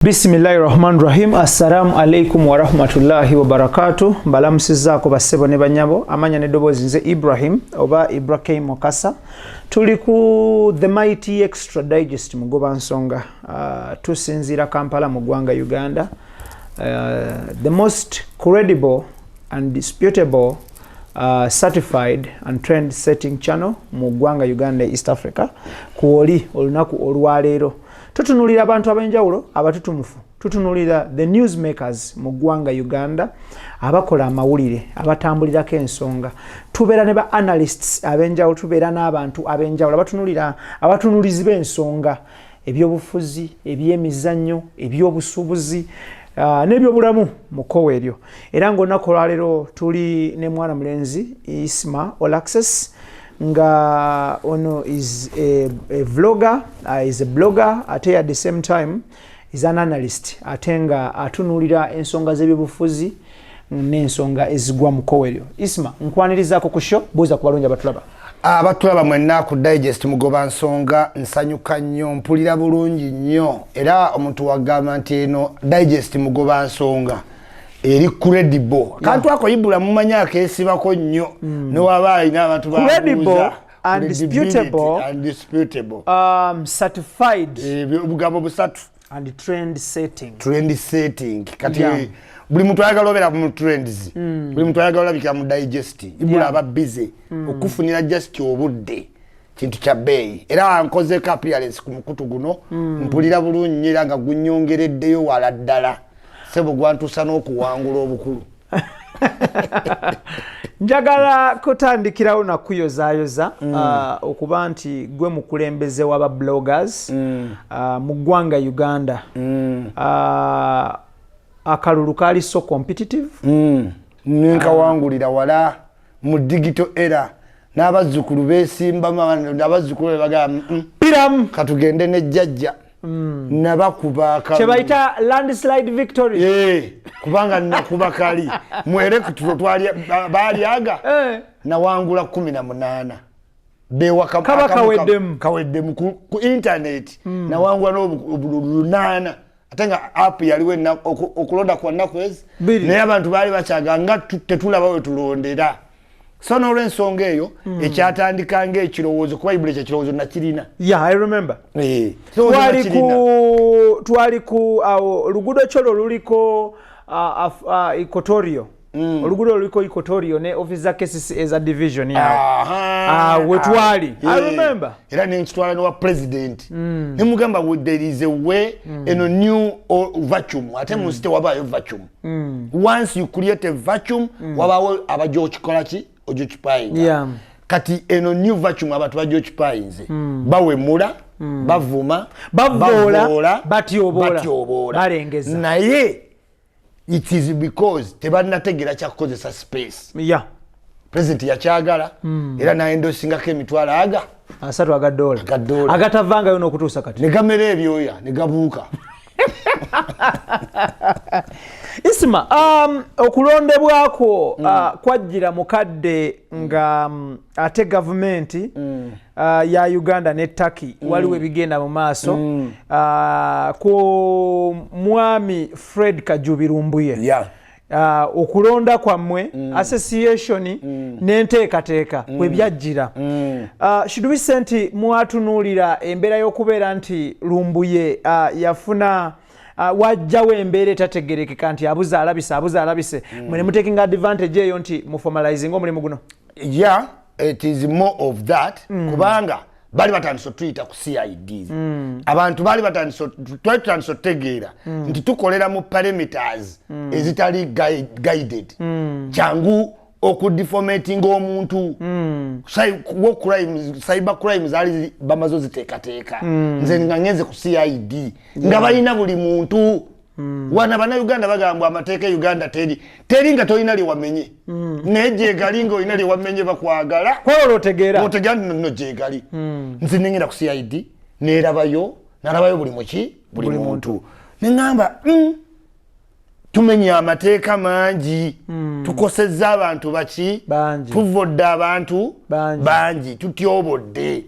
Bismillahi rahmani rahim. Assalamu alaikum warahmatullahi wabarakatu. Mbalamusizaako bassebo ne banyabo. Amanya n'eddoboozi nze Ibrahim oba Ibrahim Mukasa. Tuli ku The Mighty Extra Digest Mugoba Nsonga. Tusinziira Kampala mu ggwanga Uganda. The most credible and disputable, certified and trend setting channel mu ggwanga Uganda, East Africa. Kuoli olunaku olwaleero tutunulira abantu ab'enjawulo abatutumufu, tutunulira the news makers mu ggwanga Uganda, abakola amawulire, abatambulirako ensonga. Tubeera ne ba analysts ab'enjawulo, tubeera n'abantu ab'enjawulo abatunulira, abatunulizi b'ensonga, ebyobufuzi, ebyemizannyo, ebyobusuubuzi n'ebyobulamu mu kkowa eryo. Era ngaolunaku olwaleero tuli ne mwana mulenzi Isma Olaxess, nga ono is a vlogger, is a blogger, ate at the same time is an analyst, ate nga atunuulira ensonga z'ebyobufuzi n'ensonga ezigwa mu kkowa eryo. Isma, nkwanirizaako ku show. Buuza ku balungi abatulaba. Abatulaba mwenna ku Digest Mugoba Nsonga, nsanyuka nnyo, mpulira bulungi nnyo. Era omuntu wagamba nti eno Digest Mugoba Nsonga eri credible. Akantu ako Ibula mumanyi akeesibako nnyo, newaba alina abantu. Credible, undisputable, undisputable, certified, obugabo busatu, and trend setting. Trend setting. Kati buli muntu ayagala obeera mu trends, buli muntu ayagala olabikira mu Digest. Ibula aba busy okufunira just obudde kintu kya bbeeyi. Era nkozeko appearance ku mukutu guno, mpulira bulungi nnyo era nga gunyongereddeyo wala ddala, sebo, gwantuusa n'okuwangula obukulu. Njagala kutandikirawo nakuyozaayoza okuba nti gwe mukulembeze w'aba bloggers mu ggwanga Uganda. Akalulu kaali so competitive. Nenkawangulira wala mu digital era n'abazzukulu beesimbamu, abazzukulu bebagamba, piramu, "Katugende ne jjajja." Nabakuba akalulu. Kyebayita landslide victory. Kubanga nakuba kali mu electoral baalyaga. Nawangula 18 bewaka. Kaba kaweddemu. Kaweddemu ku internet. Nawangula n'obululu lunaana, ate nga app yaliwo okulonda kwa nnaku ezi 2. Naye abantu baali bakyaga nga tetulaba we tulondera. So n'olwensonga eyo ekyatandika ngaekirowoozo, kuba Ibula ekyo ekirowoozo nakirina. Yeah, I remember. Kirowoozo twali nakirina. Ku twali ku awo oluguudo kyolwo luliko equatorio, oluguudo luliko equatorio ne office za KCC eza division yawo. Aha. Ah, we twali. I remember. Era nenkitwala newa president, nemugamba, "There is a way eno new vacuum." Ate mu nsi tewabaayo vacuum. Once you create a vacuum, wabaawo abajja okikola ki, ojoccupyinga. Kati eno new vacuum abantu bajja occupyinze, bawemula, bavuma, bavvoola, batyoboola, batyoboola, balengeza. Naye it is because tebannategeera kyakukozesa space. President yakyagala era naendosingako emitwalo aga 30 aga dola. Aga dola. Agatavangayo n'okutuusa kati. Ne gamera ebyoya ne gabuuka. Isma, okulondebwakwo kwajjira mukadde nga ate gavumenti ya Uganda ne Turkey waliwo ebigenda mu maaso ku mwami Fred Kajubi Lumbuye. Okulonda kwammwe, association n'enteekateeka we byajjira, should we say nti mwatunuulira embeera y'okubeera nti Lumbuye yafuna, wajjawo embeera etategerekeka nti abuze alabise, abuze alabise, mwe ne mutekinga advantage eyo nti muformalizing omulimu guno? Yeah, it is more of that, kubanga bali batandise otuyita ku CID. Abantu baali batandise, twali tutandise otutegeera nti tukolera mu parameters ezitali guided. Kyangu okudefamatinga omuntu. War crimes, cyber crimes zaali bamaze oziteekateeka. Nze nga ngenze ku CID nga balina buli muntu. Wana Bannayuganda bagamba amateeka e Uganda teri, teri nga tolina lyewamenye, naye gyegali nga olina lyewamenye bakwagala. Kwolwo otegeera. Otegeera nti nno gyegali. Nze nengenda ku CID nerabayo, nalabayo buli muki, buli muntu, neŋŋamba, tumenya amateeka mangi, tukosezza abantu baki." Bangi. Tuvodde abantu Bangi. bangi, tutyobodde,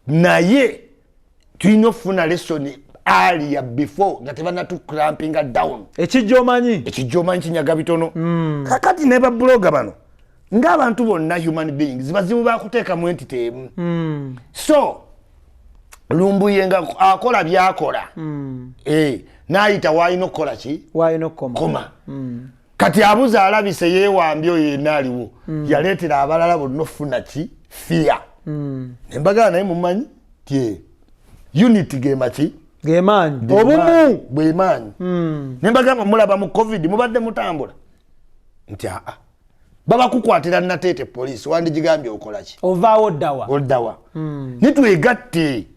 naye tulina okufuna lesson. earlier, before nga tebanatuclampinga down. Ekijja omanyi. Ekijja omanyi kinyaga bitono. Kakati ne bablogger bano, ng'abantu bonna, human beings, bazibu bakuteekamu entity emu. So Lumbuye nga akola byakola, n'ayita waalina okukola ki? Waalina okukoma. Koma. Kati abuza alabise yeewambye oyo yenna aliwo, yaleetera abalala bonna okufuna ki? Fear. Nembagala naye mumanyi ti unity gema ki? Gemaanyi, obumu. Bwemaanyi. Nembagamba, mulaba mu COVID mubadde mutambula nti aa babakukwatira Nateete poliisi, wandigigambye okola ki? Ovaawo ddawa? Oddawa? Nitwegatte,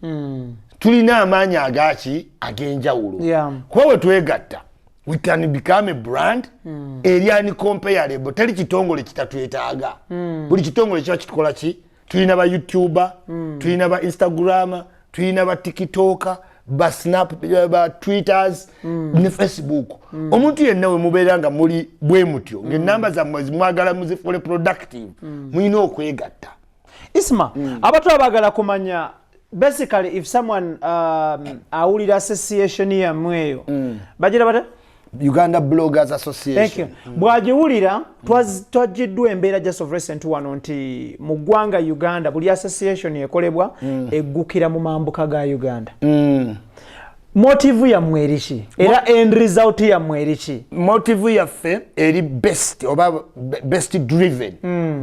tulina amaanyi agaki ag'enjawulo. Kuba bwe twegatta, we can become a brand eri uncomparable. Teri kitongole kitatwetaaga. Buli kitongole kiba kitukola ki? Tulina ba YouTuber, tulina ba Instagram, tulina ba TikToker, ba Snap, ba Twitters ne Facebook. Omuntu yenna we mubeera nga muli bwe mutyo, ngaenamba zammwe mwagala muzifuule productive, mulina okwegatta. Isma, abantu abaagala kumanya, basically if someone awulira association yammwe eyo, bagira bata? Uganda Bloggers Thank you. Association. Bw'agiwulira, twagiddwa embeera just of recent wano nti mu ggwanga Uganda buli association ekolebwa eggukira mu mambuka ga Uganda. Motive yammwe eriki, era end result yammwe eriki? Motive yaffe eri best oba best driven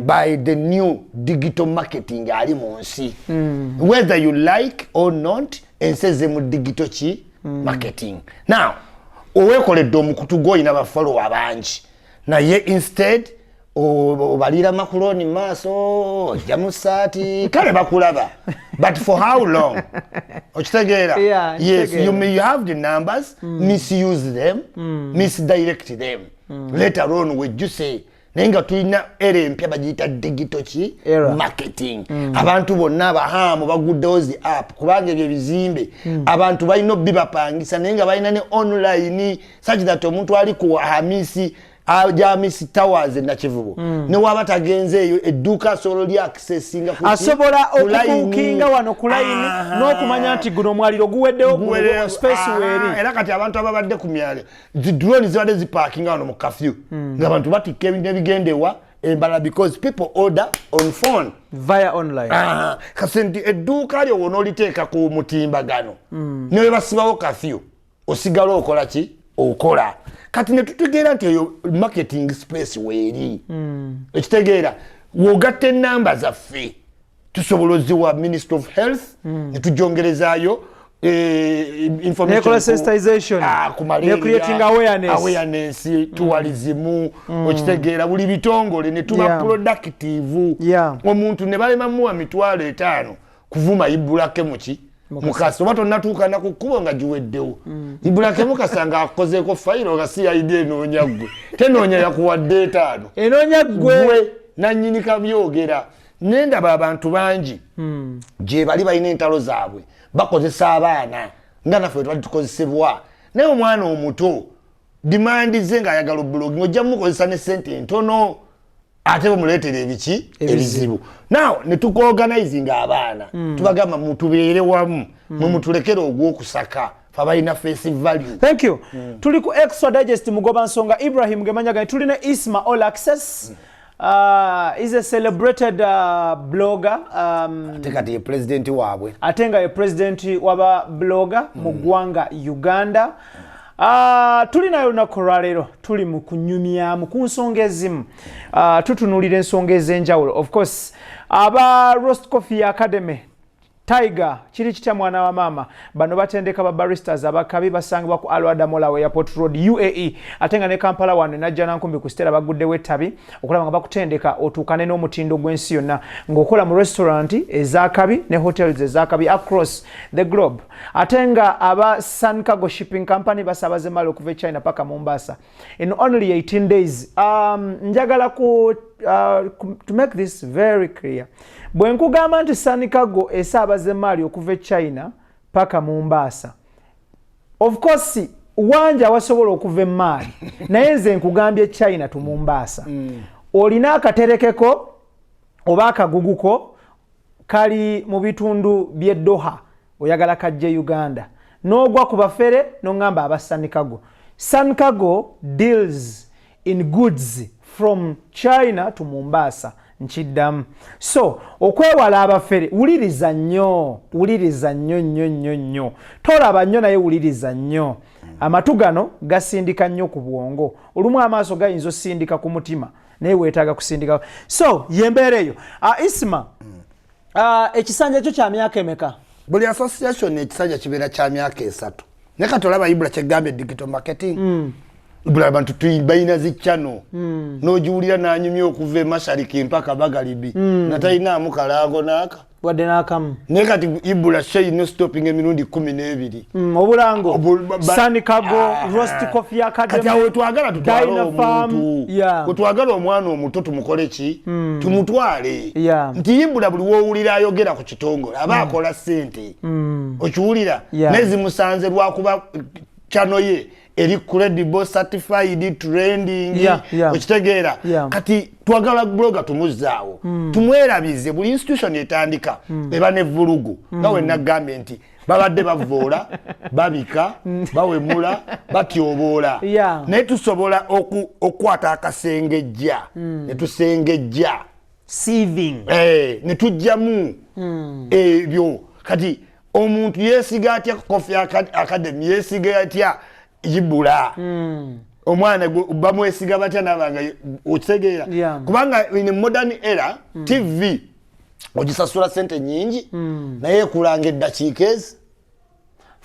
by the new digital marketing ali mu nsi. Whether you like or not, ensi eze mu digital ki? Marketing. Now oweekoledde omukutu gwo, olina bafollower bangi, naye instead obalira makuloni maaso, ojja mu saati, kale bakulaba, but for how long? Okitegeera? Yeah, Yes. ntegeera. You may have the numbers, misuse them, misdirect them, later on wejjuse. Naye nga tulina era empya bagiyita digital ki? Era. Marketing. Abantu bonna abahaamu baguddewo zi app, kubanga ebyo ebizimbe abantu balina obibapangisa, naye nga balina ne online, such that omuntu ali ku Hamisi, Jamisi Towers e Nakivubo, newaba tagenze eyo, edduuka asobola oli accessinga ku ki? Asobola Ku line. okubookinga wano ku layini n'okumanya nti guno omwaliro guweddewo, guno space weeri. Era kati abantu ababadde ku myalo, zi drone zibadde zipaakinga wano mu kafyu, ng'abantu batikka ebintu ebigenda ewa embalala, because people order on phone. Via online. Kasi nti edduuka lyo wonooliteeka ku mutimbagano, ne basibawo kafyu, osigala okola ki? Okola. Kati ne tutegeera nti eyo marketing space weeri. Ekitegeera, wogatta enamba zaffe, tusobola oziwa Minister of Health, ne tujongerezaayo information Nekola sensitization. Ku malaria, Ne creating awareness. Awareness, tourism, okitegeera, buli bitongole ne tuba productive. Omuntu ne balema muwa 50,000 kuvuma Ibulake muki Mukasa, oba tonnatuukana ku kkubo nga giweddewo. Ibulake Mukasa nga akozeeko fayiro, nga CID enoonya ggwe, tenoonya yakuwadde 5. Enoonya ggwe. Gwe nannyini kabyogera. Nendaba abantu bangi gye bali balina entalo zaabwe, bakozesa abaana nga naffe twali tukozesebwa. Naye omwana omuto demand ze ng'ayagala oblogging, ojja mukozesa ne sente entono, ate bamuleetera ebiki? Ebizibu. Now ne tukuorganizinga abaana, tubagamba mutubeere wamu, mwe mutulekere ogwokusaka, fe abalina face value. Thank you. Tuli ku Extra Digest, mugoba nsonga Ibrahim gemanya gange. Tulina Isma All Access, is a celebrated blogger, ate kati ye pulezidenti waabwe. Ate nga ye president waba blogger mu ggwanga Uganda. Tuli naye olunaku olwaleero, tuli mu kunyumyamu ku nsonga ezimu, tutunuulira ensonga ez'enjawulo. Of course aba Roast Coffee Academy, Tiger, kiri kitya mwana wa maama? Bano batendeka ba baristas abakabi, basangibwa ku Alwada Mall, Airport Road, UAE, ate nga ne Kampala wano enajja nankumbi ku Stella baguddewo ettabi okulaba nga bakutendeka otuukane n'omutindo gw'ensi yonna ng'okola mu restaurant ezakabi ne hotels ezakabi across the globe. Ate nga aba Sun Cargo Shipping Company basabaze mali okuva e China paka Mombasa in only 18 days. Njagala ku to make this very clear, bwe nkugamba nti Sun Cargo esaabaza emaali okuva e China paka Mombasa, of course wanja awasobola okuva emaali, naye nze nkugambye China to Mombasa. Olina akaterekeko oba akaguguko kali mu bitundu by'e Doha, oyagala kajje Uganda. N'ogwa ku bafere, n'oŋŋamba aba Sanikago. Sanikago deals in goods from China to Mombasa. Nkiddamu. So okwewala abafere, wuliriza nnyo, wuliriza nnyo nnyo nnyo nnyo. Tolaba nnyo, naye wuliriza nnyo. Amatu gano gasindika nnyo ku bwongo. Olumu amaaso gayinza osindika ku mutima, naye weetaaga kusindika. So yembeera eyo. Isma, ekisanja kyo kya myaka emeka? Buli association ekisanja kibeera kya myaka 3, naye kati olaba Ibula kyegambye digital marketing. Buli abantu balina zi channel, n'ogiwulira n'anyumya okuva emashariki mpaka bagalibi nga talinaamu kalango naaka. Wadde n'akamu. Naye kati Ibula sheyino stopping emirundi 12. Obulango Sanikago, Roast Coffee Academy. Kati awo twagala tutwale omuntu, wetwagala omwana omuto tumukole ki? Tumutwale. Nti Ibula buli wowulira ayogera ku kitongole aba akola ssente, okiwulira? Naye zimusanze lwakuba channel ye eri credible, certified, trending. Okitegeera? Kati twagala blogger tumuzzaawo, tumwerabize. Buli institution etandika eba ne vulugu, nga we nagambye nti babadde bavoola, babika, bawemula, batyoboola, naye tusobola okukwata akasengejja ne tusengejja. Sieving. Eh, ne tujjamu ebyo. Kati omuntu yeesiga atya Coffee Academy? Yeesiga atya Ibula? Omwana bamwesiga batya nabanga, okitegeera? Kubanga in modern era, TV ogisasula sente nyingi, naye ekulanga eddakiika ezi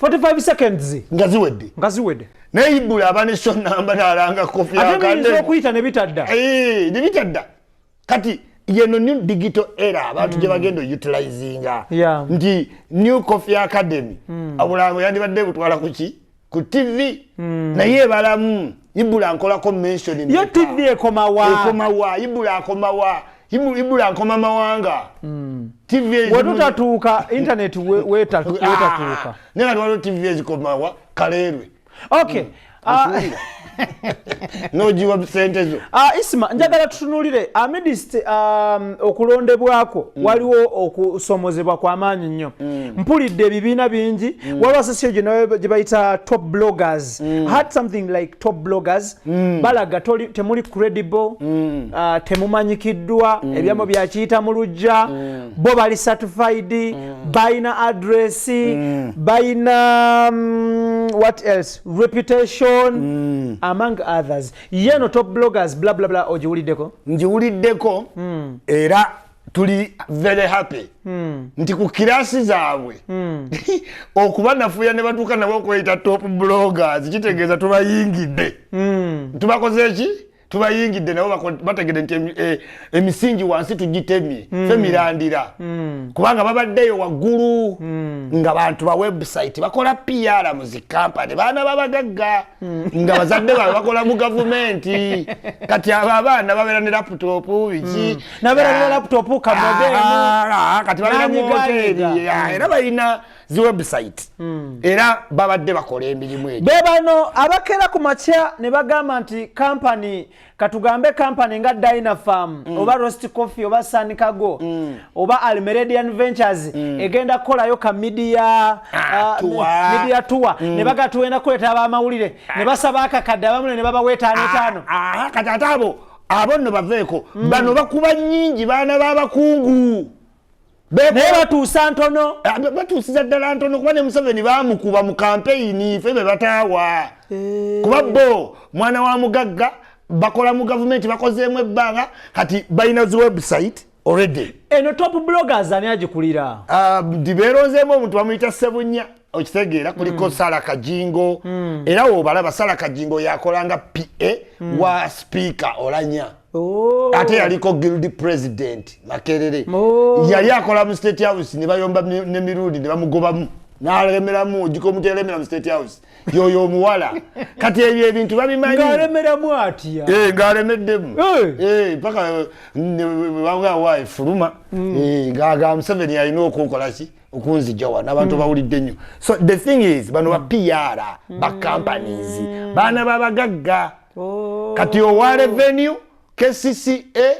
45 seconds. Nga ziwedde. Nga ziwedde. Naye Ibula aba ne show namba nalanga Coffee Ate biyinza Academy. okuyita ne bitadda. Eh, ne bitadda. Kati yeno new digital era abantu gye bagenda outilizinga nti new Coffee Academy, obulango yandibadde butwala kuki? Ku TV. Naye ebalamu Ibula nkolako mention Yo meka? TV ekomawa? Ekomawa? Ibula akomawa? Ibula nkoma mawanga. TV Wetutatuuka internet wetatuuka. Ah, naye kati waliwo TV ezikomawa Kaleerwe. Okay. Ah, Okiwulira? N'ogiwa sente zo. Isma, njagala tutunulire amidst okulondebwako. Waliwo okusomozebwa kw'amaanyi nnyo. Mpulidde ebibiina bingi. Waliwo association gye bayita top bloggers, had something like top bloggers, balaga temuli credible, temumanyikiddwa, ebyamo byakiyita mu lujja. Bo bali certified, balina address, balina what else, reputation, among others. Yeno top bloggers bla bla bla, ogiwuliddeko? Ngiwuliddeko, era tuli very happy nti ku class zaabwe okuba nafuya ne batuuka nabo okweyita top bloggers, kitegeeza tubayingidde. Tubakoze ki? Tubayingidde nabo bategedde nti emisingi wansi tugitemye, fe mirandira, kubanga babaddeyo waggulu nga bantu ba website bakola PR mu zi company, baana babagagga nga bazadde baabwe bakola mu gavumenti. Kati abo abaana babeera ne laptop, biki. Nabeera ne laptop, ka modem. Ah, kati babeera mu Nanyiganyiga. hoteri era balina zi website, era babadde bakola emirimu egyo. Be bano abakera ku makya ne bagamba nti kampani, katugambe kampani nga Dynapharm oba Roast Coffee oba Sanikago oba Almeredian Ventures egenda kukolayo ka media Tour. Media tour, ne baga tugenda kuleeta abamawulire, ne basaba akakadde abamulire ne babawa etaano etaano. Ah, kati ate abo nno baveeko. Bano bakuba nnyingi, baana b'abakungu. Naye batuusa ntono. Ah, batuusiza ddala ntono, kuba ne Museveni bamukuba mu kampeyini, fe be bataawa, kuba bo mwana wa mugagga, bakola mu gavumenti, bakozeemu ebbanga, kati balina zi website already. Eno top bloggers ani agikulira? Ah, ndibeeronzeemu omuntu bamuyita Sebunya, okitegeera? Kuliko Sala Kajingo, era wobalaba Sala Kajingo yakolanga PA wa Speaker Olanya. Oh. Ate yaliko guild president Makerere. Oh. Yali akola mu State House, ne bayomba ne Mirundi ne bamugobamu nalemeramu ojiko omuntu yalemera mu State House, yoyo omuwala. Kati ebyo ebintu babimanyi. Ng'alemeramu atya? Eh, ng'alemeddemu. Eh. Eh, paka banga fuluma. Eh, ng'aga Museveni alina okunkola ki, okunzija wano. Abantu bawulidde nnyo. So the thing is, bano ba PR ba companies, baana babagagga. Oh. Kati owa revenue, KCCA.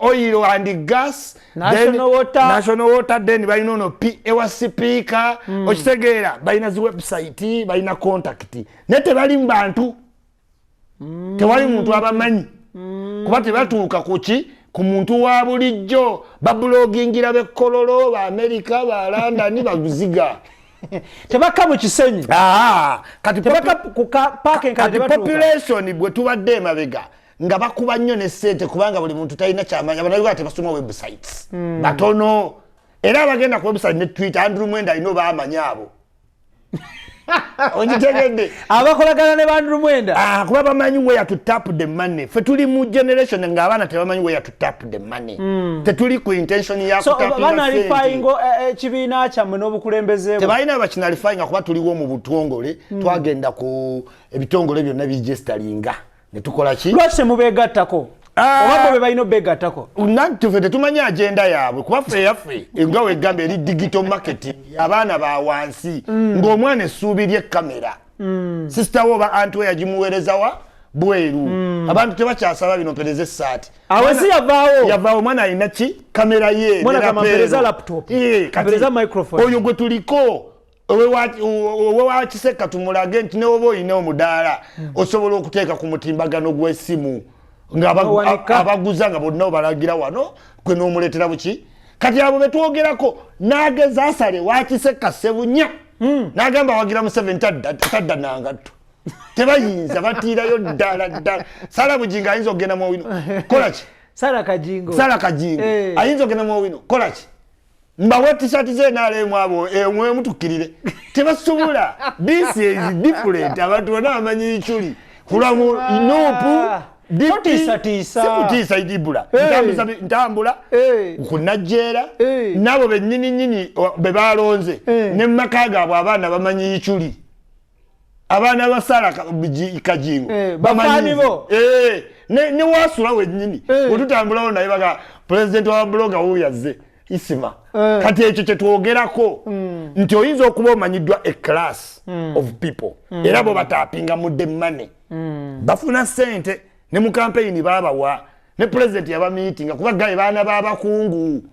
Oil and Gas, National Water. National Water, then balina ono ewa sipiika. Okitegeera? Balina zi website, balina contact, naye tebali mu bantu. Tewali muntu abamanyi, kuba tebatuuka kuki ku muntu wa bulijjo. Babulogingira b'ekololo, ba Amerika, ba London, babuziga. Tebakka mu Kisenyi. Ah, kati tebakka ku paaka enkadde. Kati tebatuuka. Population bwe tubadde emabega nga bakuba nnyo ne ssente, kubanga buli muntu talina kyamanya. Bannayuganda tebasoma websites, batono. Era abagenda ku website ne Twitter, Andrew Mwenda alina obaamanya abo, okitegedde? Abakolagana ne Bandru Mwenda. Ah, kuba bamanyi where to tap the money. Fe tuli mu generation ng'abaana tebamanyi where to tap the money. Tetuli ku intention ya So kutapinga sente. Banullifyinga ekibiina kyammwe n'obukulembeze bwe? Tebalina bakinullifyinga, kuba tuliwo mu butongole. Twagenda ku ebitongole byonna biregisteringa ne tukola ki? Lwaki temubeegattako? Ah. Oba bo be balina obeegattako? Nanti ffe tetumanyi agenda yaabwe, kuba ffe eyaffe nga wegamba eri digital marketing, abaana ba wansi, ng'omwana essuubi ly'ekkamera, sister wo oba anti we yagimuweereza wa bweru. Abantu tebakyasaba bino, mpereza essaati. Awo si yavaawo. Yavaawo. Omwana alina ki? Kamera ye. Mwana ne gamba, lapel. "Mpereza laptop. Kati Mpereza microphone." Oyo gwe tuliko owe wa Kiseka, tumulage nti newoba olina omudaala osobola okuteeka ku mutimbagano gw'essimu nga Owanika. abaguza nga bonna obalagira wano, gwe n'omuleetera buki. Kati abo betwogerako n'ageza asale wa Kiseka Sebunya n'agamba wagira Museveni, tadda nangatto. Tebayinza, batiirayo ddala ddala. Sala Bujingo ayinza okugenda mu Owino, kola ki? Sara Kajingo. Sara Kajingo ayinza okugenda mu Owino, kola ki? Mbawe tisati zenalemu abo emwemu tukkirire. Tebasobola. This is different. Abantu bonna bamanyi Ichuli kulamu NUP. Totiisatiisa. Sikutiisa, idibula. Ntambula ku Najjeera nabo bennyini nyini be balonze ne mumaka gaabwe. Abaana bamanyi Ichuli, abaana ba Sara Kajingo. Bafaani bo. Ne wasula wennyini wetutambulawo naye baga pulezidenti wa blogger wuuyo azze, Isima. Kati ekyo kyetwogerako nti oyinza okuba omanyiddwa a class of people, era bo batapinga mu the money, bafuna sente ne mu campaign babawa, ne pulezidenti yabamiitinga, kuba gaye baana b'abakungu,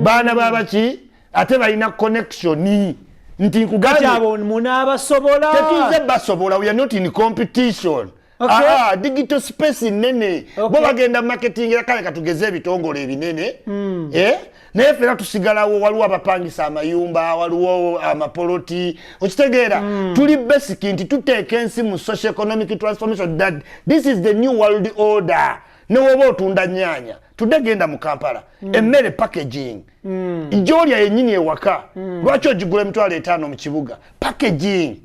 baana babaki, ate balina connection nti nkugambye. Kati abo munaabasobola? Tetuze basobola. We are not in competition. Okay. Ah, digital space nene. Bo bagenda marketing era kale katugeze ebitongole ebinene. Eh? Naye ffena tusigalawo. Waliwo abapangisa amayumba, waliwo amapoloti, okitegeera? Tuli basic nti tuteeka ensi mu social economic transformation, that this is the new world order. Newoba otunda nyanya tudde, genda mu Kampala, emmere packaging gyolya yennyini ewaka, lwaki ogigula 50,000 mu kibuga? Packaging.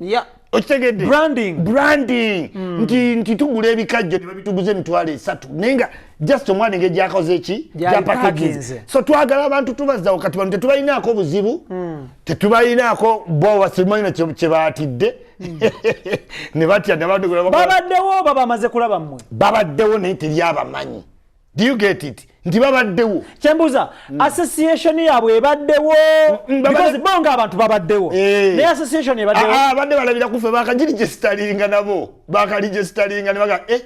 Okitegedde? Branding. Branding. Nti tugula ebikajjo ne babituguza 30,000, naye nga just omwana engeri gyakoze ki? Gyali Gya packaging. packinze. So twagala abantu tubazzawo. Kati bano tetubalinaako buzibu, tetubalinaako bwowa, simanyi kye baatidde ne batya ne badugula. Babaddewo oba bamaze kulaba mmwe? Babaddewo, naye teri abamanyi. Do you get it nti babaddewo? Kyembuuza, association yaabwe ebaddewo? Because bo ng'abantu babaddewo, naye association ebaddewo? Ah, ah, badde balabira kufe, bakagiregisteringa nabo, bakaregisteringa ne baga eh,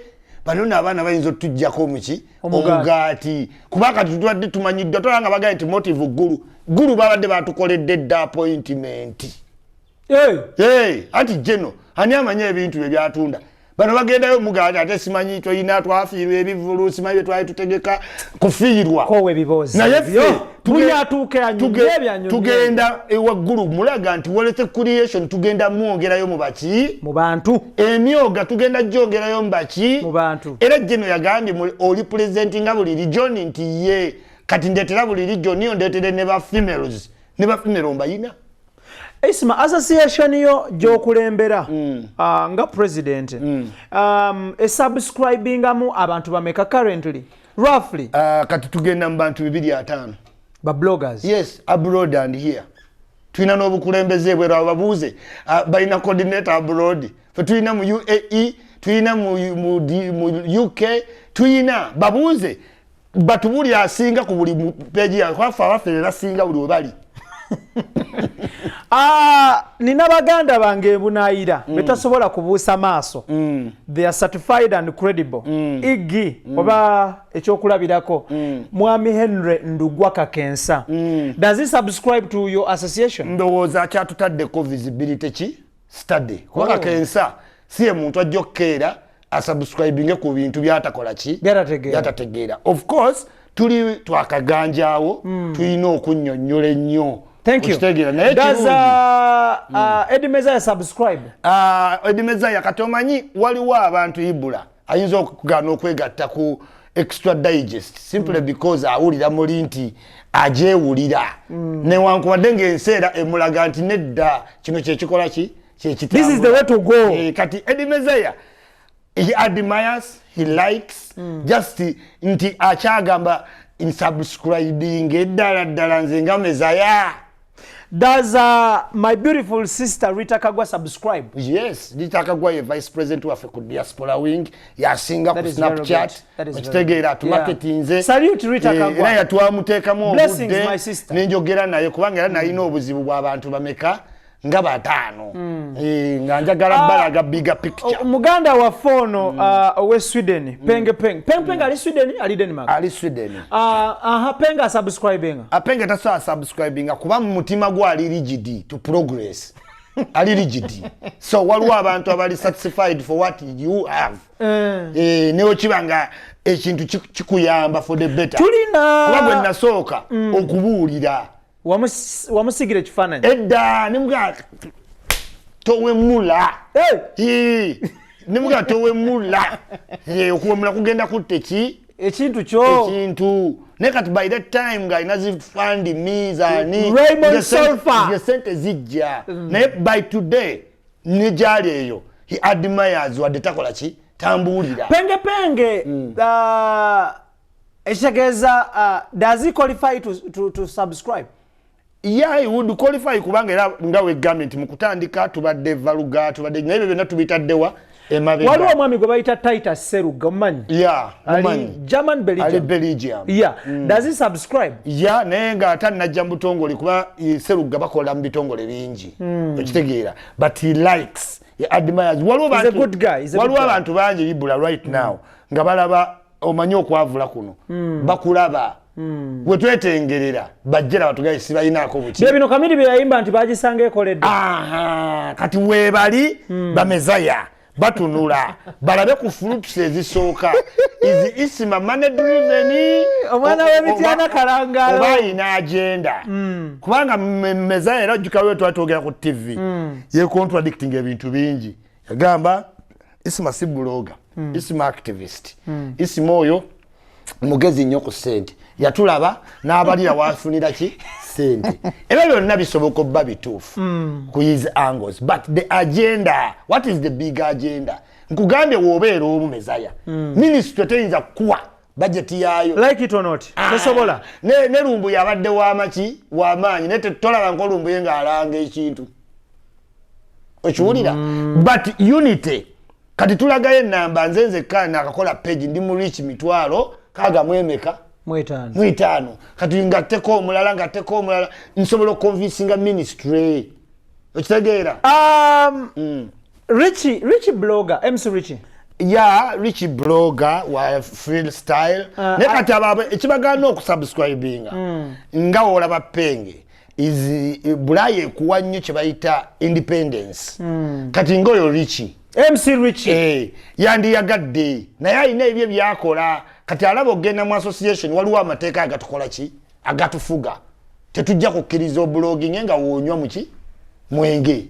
bano nno abaana bayinza otujjako muki? Omugaati. Omugaati. Kuba kati tubadde tumanyiddwa, tolaba nga bagaye nti Motive Ggulu Ggulu babadde batukoledde dda appointment. Hey, anti jeno ani amanyi ebintu bye byatunda? Bano bagendayo mugaati, ate simanyi toyina, twafiirwa ebivulu, simanyi bye twali tutegeka kufiirwa. Kowa ebiboozi Naye ebyo. ffe Buli atuuka anyumye ebyanyumye. Tugenda ewaggulu mulaga nti wealth creation tugenda mwongerayo mu baki? Mu bantu. Emyoga tugenda gyongerayo mu baki? Mu bantu. Era jeno yagambye oli pulezidenti nga buli region nti ye kati ndetera buli region yo, ndetere ne ba females, ne ba female mbayina. Isma, association yo gy'okulembera nga president esubscribingamu abantu bameka currently, roughly? Kati tugenda mu bantu 250. Ba bloggers? Yes, abroad and here. Tulina n'obukulembeze ebweru. Abo babuuze. Balina coordinator abroad. Fe tulina mu UAE, tulina mu UK, tulina. Babuuze batubuli asinga ku buli page yafe. Abaffe be basinga buli we bali. Ah, nina baganda bange ebunaayira betasobola kubuusa maaso. They are certified and credible. Igi oba ekyokulabirako, Mwami Henry Ndugwa Kakensa, does he subscribe to your association? Ndowooza akyatutaddeko visibility ki study, kuba Kakensa si ye muntu ajja okukeera asubscribinge ku bintu byatakola ki. Byatategeera. Byatategeera. Of course tuli twakaganjawo, tulina okunnyonnyola ennyo. Thank you. Okitegeera? Naye Does kirungi. Eddie Mezaya subscribe? Ah, Eddie Mezaya, kati omanyi waliwo abantu, Ibula ayinza okugaana okwegatta ku Extra Digest simply because awulira muli nti agyewulira, newankubadde ng'enseera emulaga nti nedda, kino kyekikola ki. This is the way to go. Eh, kati Eddie Mezaya, he admires, he likes, just nti akyagamba nsubscribing eddala ddala nze nga Mezaya. Does my beautiful sister Rita Kagwa subscribe? Yes, Rita Kagwa ye vice president waffe ku diaspora wing, yasinga ku That is very Snapchat. good. That is very Okitegeera? good. Tumaketinze. Yeah. Salute Rita Kagwa. Era yatwamuteekamu Blessings, obudde my sister. nenjogera naye, kubanga era nalina obuzibu bw'abantu bameka nga bataano. Eh, nga njagala balaga bigger picture. Muganda waffe ono owe Sweden, Penge Penge. Penge Penge ali Sweden, ali Denmark. Ali Sweden. Aha, Penge asubscribing. Apenge tasobola subscribinga kuba mu mutima gwe ali rigid to progress, ali rigid. So waliwo abantu abali satisfied for what you have. Eh, newekiba nga ekintu kikuyamba for the better. Tulina Kuba bwe nasooka okubuulira, Wamusigira ekifaananyi. Edda nemuga towemula. Hey! Eh, nemuga towemula. Eh, okuwemula kugenda kutta eki Ekintu kyo. Ekintu. Naye kati by that time ng'alina zi fund me zani. Raymond Sulfur. Sente zijja, naye by today ne gyali eyo, he admires, wadde takola ki, tambuulira. Penge Penge, ekitegeeza does he qualify to subscribe? Yeah, he would qualify, kubanga era nga wegambye nti mu kutandika tubadde valuga, tubadde naye ebyo byonna tubitaddewa emabega. Waliwo omwami gwe bayita Titus Seruga, omumanyi? Yeah. Ali Mumanyi. German, Belgium. Ali Belgium. Yeah. Does he subscribe? Ya, naye nga tannajja mu butongole, kuba Seruga bakola mu bitongole bingi, okitegeera? But he likes, he admires. Waliwo He's a good guy, he's a good waliwo guy. abantu bangi Ibula right now nga balaba, omanyi okwavula kuno, bakulaba wetwetengerera, bajjera batugaye sibalinaako buki. Bye bino Kamiri bye yayimba nti bagisanga ekoledde. Aha, kati weebali bamezaya batunula balabe ku fruits ezisooka. Is Isima money driven? Omwana w'Emityana Kalangalo. Oba ayina agenda? Kubanga Mezaya era ojjuka twali twogera ku TV, ye contradicting ebintu bingi. Yagamba Isima si blogger, Isima activist. Isima oyo mugezi nnyo ku ssente, yatulaba n'abalira wafunira ki ssente. Ebyo byonna bisoboka obba bituufu ku his angles, but the agenda, what is the big agenda? Nkugambye, woobeera omu Mezaya, ministry teyinza kukuwa bajeti yaayo. Like it or not, tosobola. Ne Lumbuye yabadde wamaki wamaanyi, naye tolaba nkolumbuye ng'alanga ekintu, okiwulira? But unity, kati tulagayo enamba. Nze nzekka nakakola page, ndi mu reach 605,000. 5. 5. Kati ngatteko omulala, ngatteko omulala, nsobola okuconvincinga ministry, okitegeera? Richie, Richie blogger, MC Richie. Ya, Rich blogger wa freestyle. Naye kati abo ekibagaana okusubscribinga, nga wolaba Penge is Bulaaya ekuwa nnyo kye bayita independence. Kati ngaoyo Richi, MC Richie, eh, yandiyagadde, naye alina ebyo byakola. Kati alaba okugenda mu association, waliwo amateeka agatukola ki, agatufuga. Tetujja kukkiriza oblogging nga woonywa muki mwenge.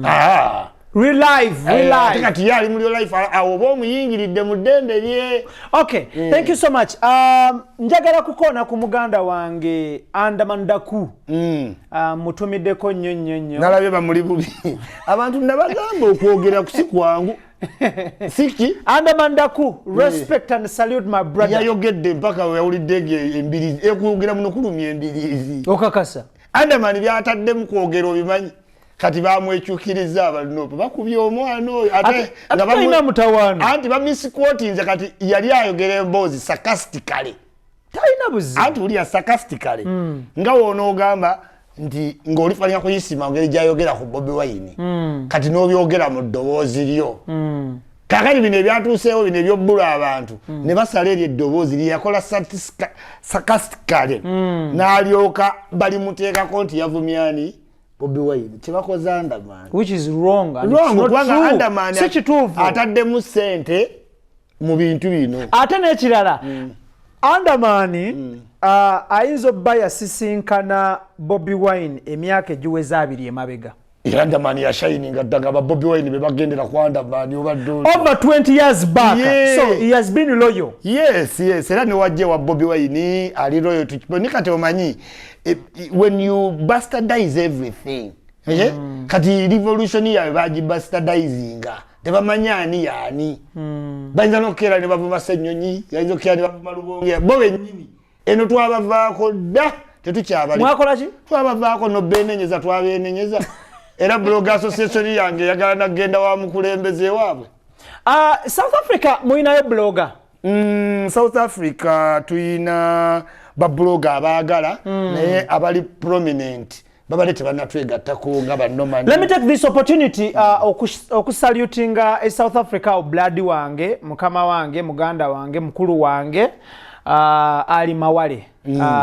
Ah. Real life, real Eh, ate life. Kati ye ali mu real life, awo oba omuyingiridde mu ddembe lye. Okay, thank you so much. Njagala kukoona ku muganda wange Andamandaku. Mutumiddeko nnyo nnyo nnyo. Nalabye bamuli bubi abantu, nabagamba okwogera si kwangu, siki. Andamandaku, respect and salute, my brother. Yayogedde mpaka weyawulidde nga embirizi ekwogera muno kulumya embirizi. Okakasa? Andaman byataddemu kwogera obimanyi. Kati bamwekyukiriza abanope, bakubye omwana oyo ate Ate nga talina mutawaana. Anti bamisquotinze. Kati yali ayogera emboozi sarcastically. Talina buzibu. Anti wulira, sarcastically, nga wonoogamba Nti ng'olifanya kuyisima ngeri gyayogera ku Bobi Wine, kati n'obyogera mu ddoboozi lyo. Kakati bino ebyatuuseewo, bino ebyobbula abantu, ne basala eryo eddoboozi lyeyakola sarcastically, n'alyoka balimuteekako nti yavumyani Bobi Wine. Kyebakoze Anderman, which is wrong. Wrong, kubanga Anderman si kituufu. Ataddemu ssente mu bintu bino. Ate n'ekirala, Anderman ayinza obba yasisinkana Bobi Wine emyaka egiweza 20 emabega. Anderman yashininga dda nga ba Bobi Wine bebagendera ku Anderman, obadde over 20 years back. Yeah. So he has been loyal. Yes, era newajja wa Bobi Wine ali loyal to ni. Kati omanyi, when you bastardize everything, okay? Kati revolution yawe bagibasterdizinga, tebamanyi ani yaani. Bayinza nokukeera ne bavuma Ssenyonyi, bayinza okukeera ne bavuma Lubonge. Bo bennyini eno twabavaako dda, tetukyabali. Mwakola ki? Twabavaako nobenenyeza, twabenenyeza. Era blog association yange eyagala nagenda wa mukulembeze waabwe. South Africa muyinayo blogger? South Africa tuyina bablogger abaagala, naye abali prominent babadde tebanatwegattako nga banomani. Let me take this opportunity okusalutinga e South Africa blood wange, mukama wange, muganda wange, mukulu wange, Ali Mawale.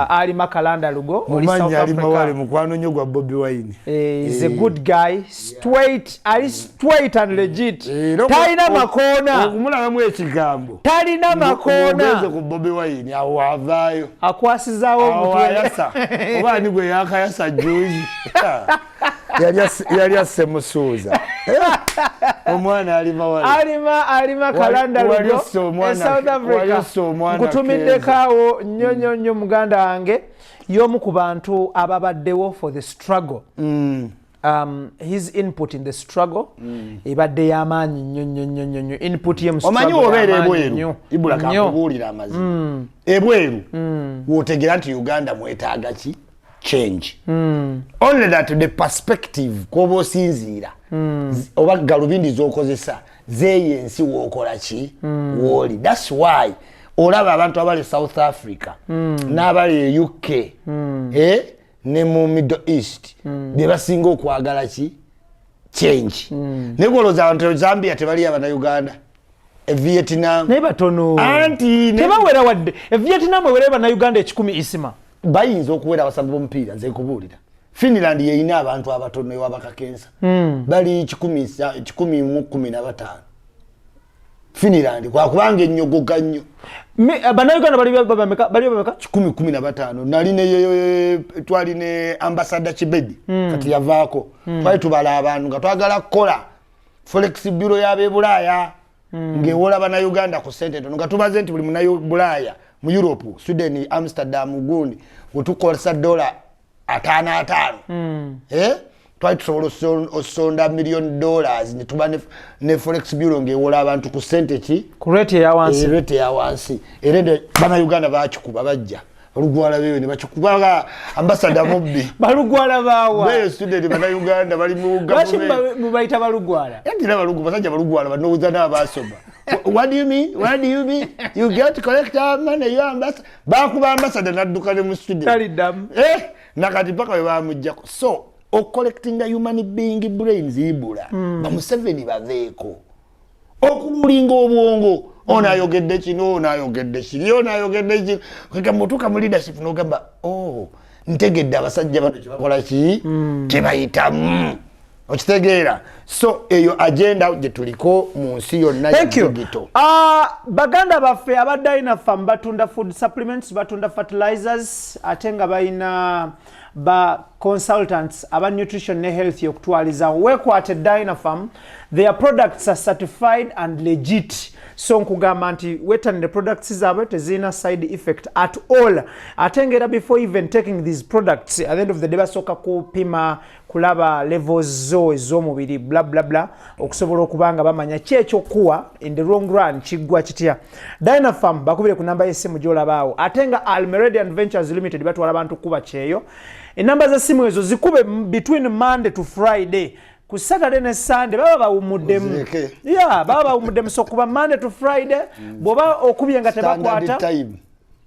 Ali Makalanda Lugo. Oli South Ali Mawale mukwano nnyo gwa Bobi Wine. Is a good guy, straight, ali straight and legit. Talina makoona. Okumulabamu ekigambo. Talina makoona. Ku Bobi Wine awo avaayo. Akwasizaawo. Omutwe ayasa oba ani gwe yakayasa juzi yali asse musuuza omwana alima. Alima, alima Kalanda Lugo e South Africa, nkutumiddeko awo nnyo nnyo nnyo, muganda wange. Y'omu ku bantu ababaddewo for the struggle. His input in the struggle ebadde y'amaanyi nnyo nnyo nnyo nnyo nnyo. Input ye mu Omanyi, wobeera ebweru, Ibula, kakubuulira amazima. Ebweru wotegeera nti Uganda mwetaaga ki? Change. Only that the perspective kwoba osinziira oba galubindi zokozesa zeeyo ensi wookola ki wooli. That's why olaba abantu abali South Africa n'abali e UK, ne mu Middle East bye basinga okwagala ki? Change. Naye gwolowooza abantu Zambia tebali Abanauganda? E Vietnam? Naye batono. Anti tebawera wadde. E Vietnam ewera Bannayuganda 100, Isima? Bayinza okuwera abasambi b'omupiira. Nze nkubuulira, Finland yeyina abantu abatono ewabakakensa. Bali 115 Finland, kwakubanga ennyogoga nnyo. Bannayuganda bali bameka? 115. Nali ne twali ne Ambassador Kibedi, kati yavaako. Twali tubala abantu nga twagala kukola forex bureau y'abebulaaya ng'ewola Bannayuganda ku sente ntono, nga tubaze nti buli Munabulaaya mu Europe, Sweden, Amsterdam, gundi, wetukozesa dola 50 50, eh? Twali tusobola osonda million dollars netuba ne forex bureau ng'ewola abantu ku sente ki? Ku rate eyawansi. Rate eyawansi. Era Bannayuganda bakikuba, bajja olugwala beyo ne bakikuba, ambassador mubbi. Balugwala bawa? Beyo student Bannayuganda bali mu government. Mubayita balugwala? Era balugu, basajja balugwala banowuza n'abasoma. What do you mean? What do you mean? You get to collect our money, you ambassador. Bakuba ambassador nadduka ne mu student. Taliddamu. Eh, nakati paka we bamuggyako. So ocollectinga human being brains, Ibula. Ba Museveni baveeko. Okululinga obwongo. Ono ayogedde kino, ono ayogedde kiri, ono ayogedde kino. Kagamba otuuka mu leadership n'ogamba, oh, ntegedde abasajja bano kyebakola ki? Kyebayitamu. Okitegeera? So eyo agenda gye tuliko mu nsi yonna. Thank you. Baganda baffe aba Dynafam batunda food supplements, batunda fertilizers, ate nga balina ba consultants aba nutrition ne health okutwaliza. Weekwate Dynafam, their products are certified and legit. So nkugamba nti wetanire products zaabwe, tezirina side effect at all. Ate ngaera before even taking these products, at the end of the day basooka kupima kulaba levels zo ez'omubiri, bla bla bla, okusobola okuba nga bamanya ki ekyokuwa in the long run kiggwa kitya. Dynafam bakubire ku namba y'essimu gy'olabaawo. Ate nga Almeredian Ventures Limited batwala abantu kuba kyeyo. Enamba z'essimu ezo zikube between Monday to Friday. Ku Saturday ne Sunday baba bawumuddemu. Ya, baba bawumuddemu. So kuba Monday to Friday. Bw'oba okubye nga tebakwata,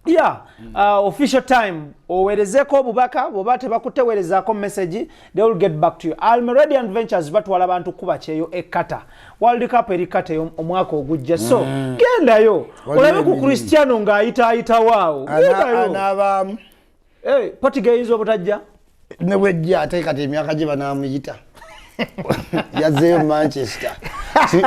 Yeah, official time oweerezeko obubaka. Bw'oba tebakuteweerezaako message, they will get back to you. Almeradian Ventures batwala abantu kuba kyeyo e Qatar. World Cup eri Qatar omwaka ogujja, so gendayo olabe ku Cristiano ng'ayitaayitawo awo. Gendayo. Anaabaamu. Hey, Portugal eyinza obutajja. Ne bwejja, ate kati emyaka gye banaamuyita, yazzeeyo Manchester.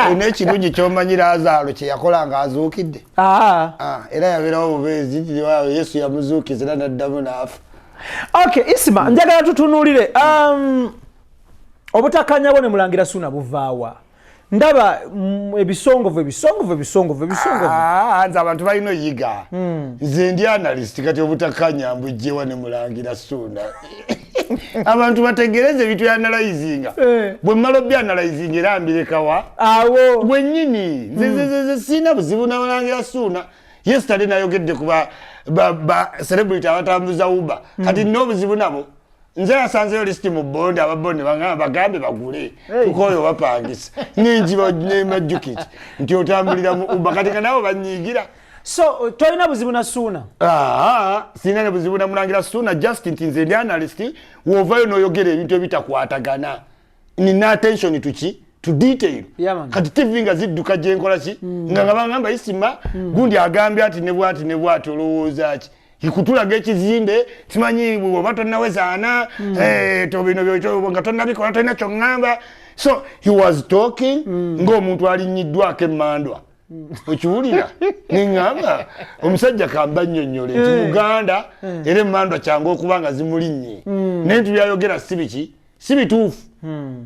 Olina ekirungi kyomanyi, Laazaalo kye yakola ng'azuukidde. Ah. Era yabeerawo bubeezi nti Yesu yamuzuukiza era n'addamu n'afa. Okay, Isma, njagala tutunuulire obutakanya bwo ne Mulangira Suna buvaawa. Ndaba ebisongovu, ebisongovu, ebisongovu, ebisongovu. Ah, nze abantu balina oyiga, nze ndi analyst. Kati obutakanya mbugjewa ne Mulangira Suna? Abantu bategereze ebintu analyzinga. Bwe mmala obbyanalyzinga, era mbirekawa. Awo. Bwennyini nze siina buzibu na Mulangira Suuna. Yesterday nayogedde ku ba celebrity abatambuza Uber. Kati nina obuzibu nabo? Nze yasanzeyo lisiti mu bond, ababondi bagamba bagambe bagule. Tukoyo bapangisa nenjiba nemajjukiti nti otambulira mu Uber. Kati nga nabo banyiigira. So tolina buzibu na Suuna? Ah, sirina ne buzibu na Mulangira Suuna, just nti nze ndi analyst. Wovayo n'oyogera ebintu ebitakwatagana, nina attention tuki to detail. Yeah, man. Kati TV nga zidduka gyenkola ki, nga bagamba, "Isima, gundi agambye ati ne bwati ne bwati, olowooza ki?" Kutulaga ekizimbe, simanyi oba tonnawezaana, bino nga tonnabikola, tolina kyoŋŋamba. So he was talking ng'omuntu alinnyiddwako emmandwa. Okiwulira? Neŋŋamba omusajja kamba nnyonnyole nti Uganda era emmandwa kyangu okuba nga zimulinnye, naye nti byayogera si biki, si bituufu.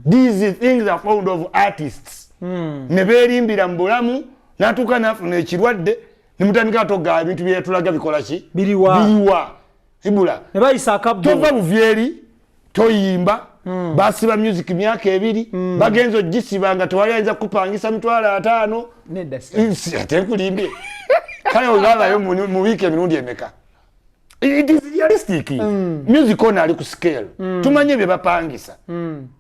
These things are found of artists ne beerimbira mu bulamu, n'atuuka n'afuna ekirwadde, nemutandika atoga ebintu byeyatulaga bikola ki? Biriwa? Biriwa, ibula. Ne bayisa akabbo. Tova buvyeri, toyimba. Basiba music myaka 2, bagenza ogisiba nga tewali ayinza kupangisa 50,000. Nedda si. Ate nkulimbye? Kale ogabayo mu wiiki emirundi emeka? It is realistic. Music ono ali ku scale, tumanye bye bapangisa.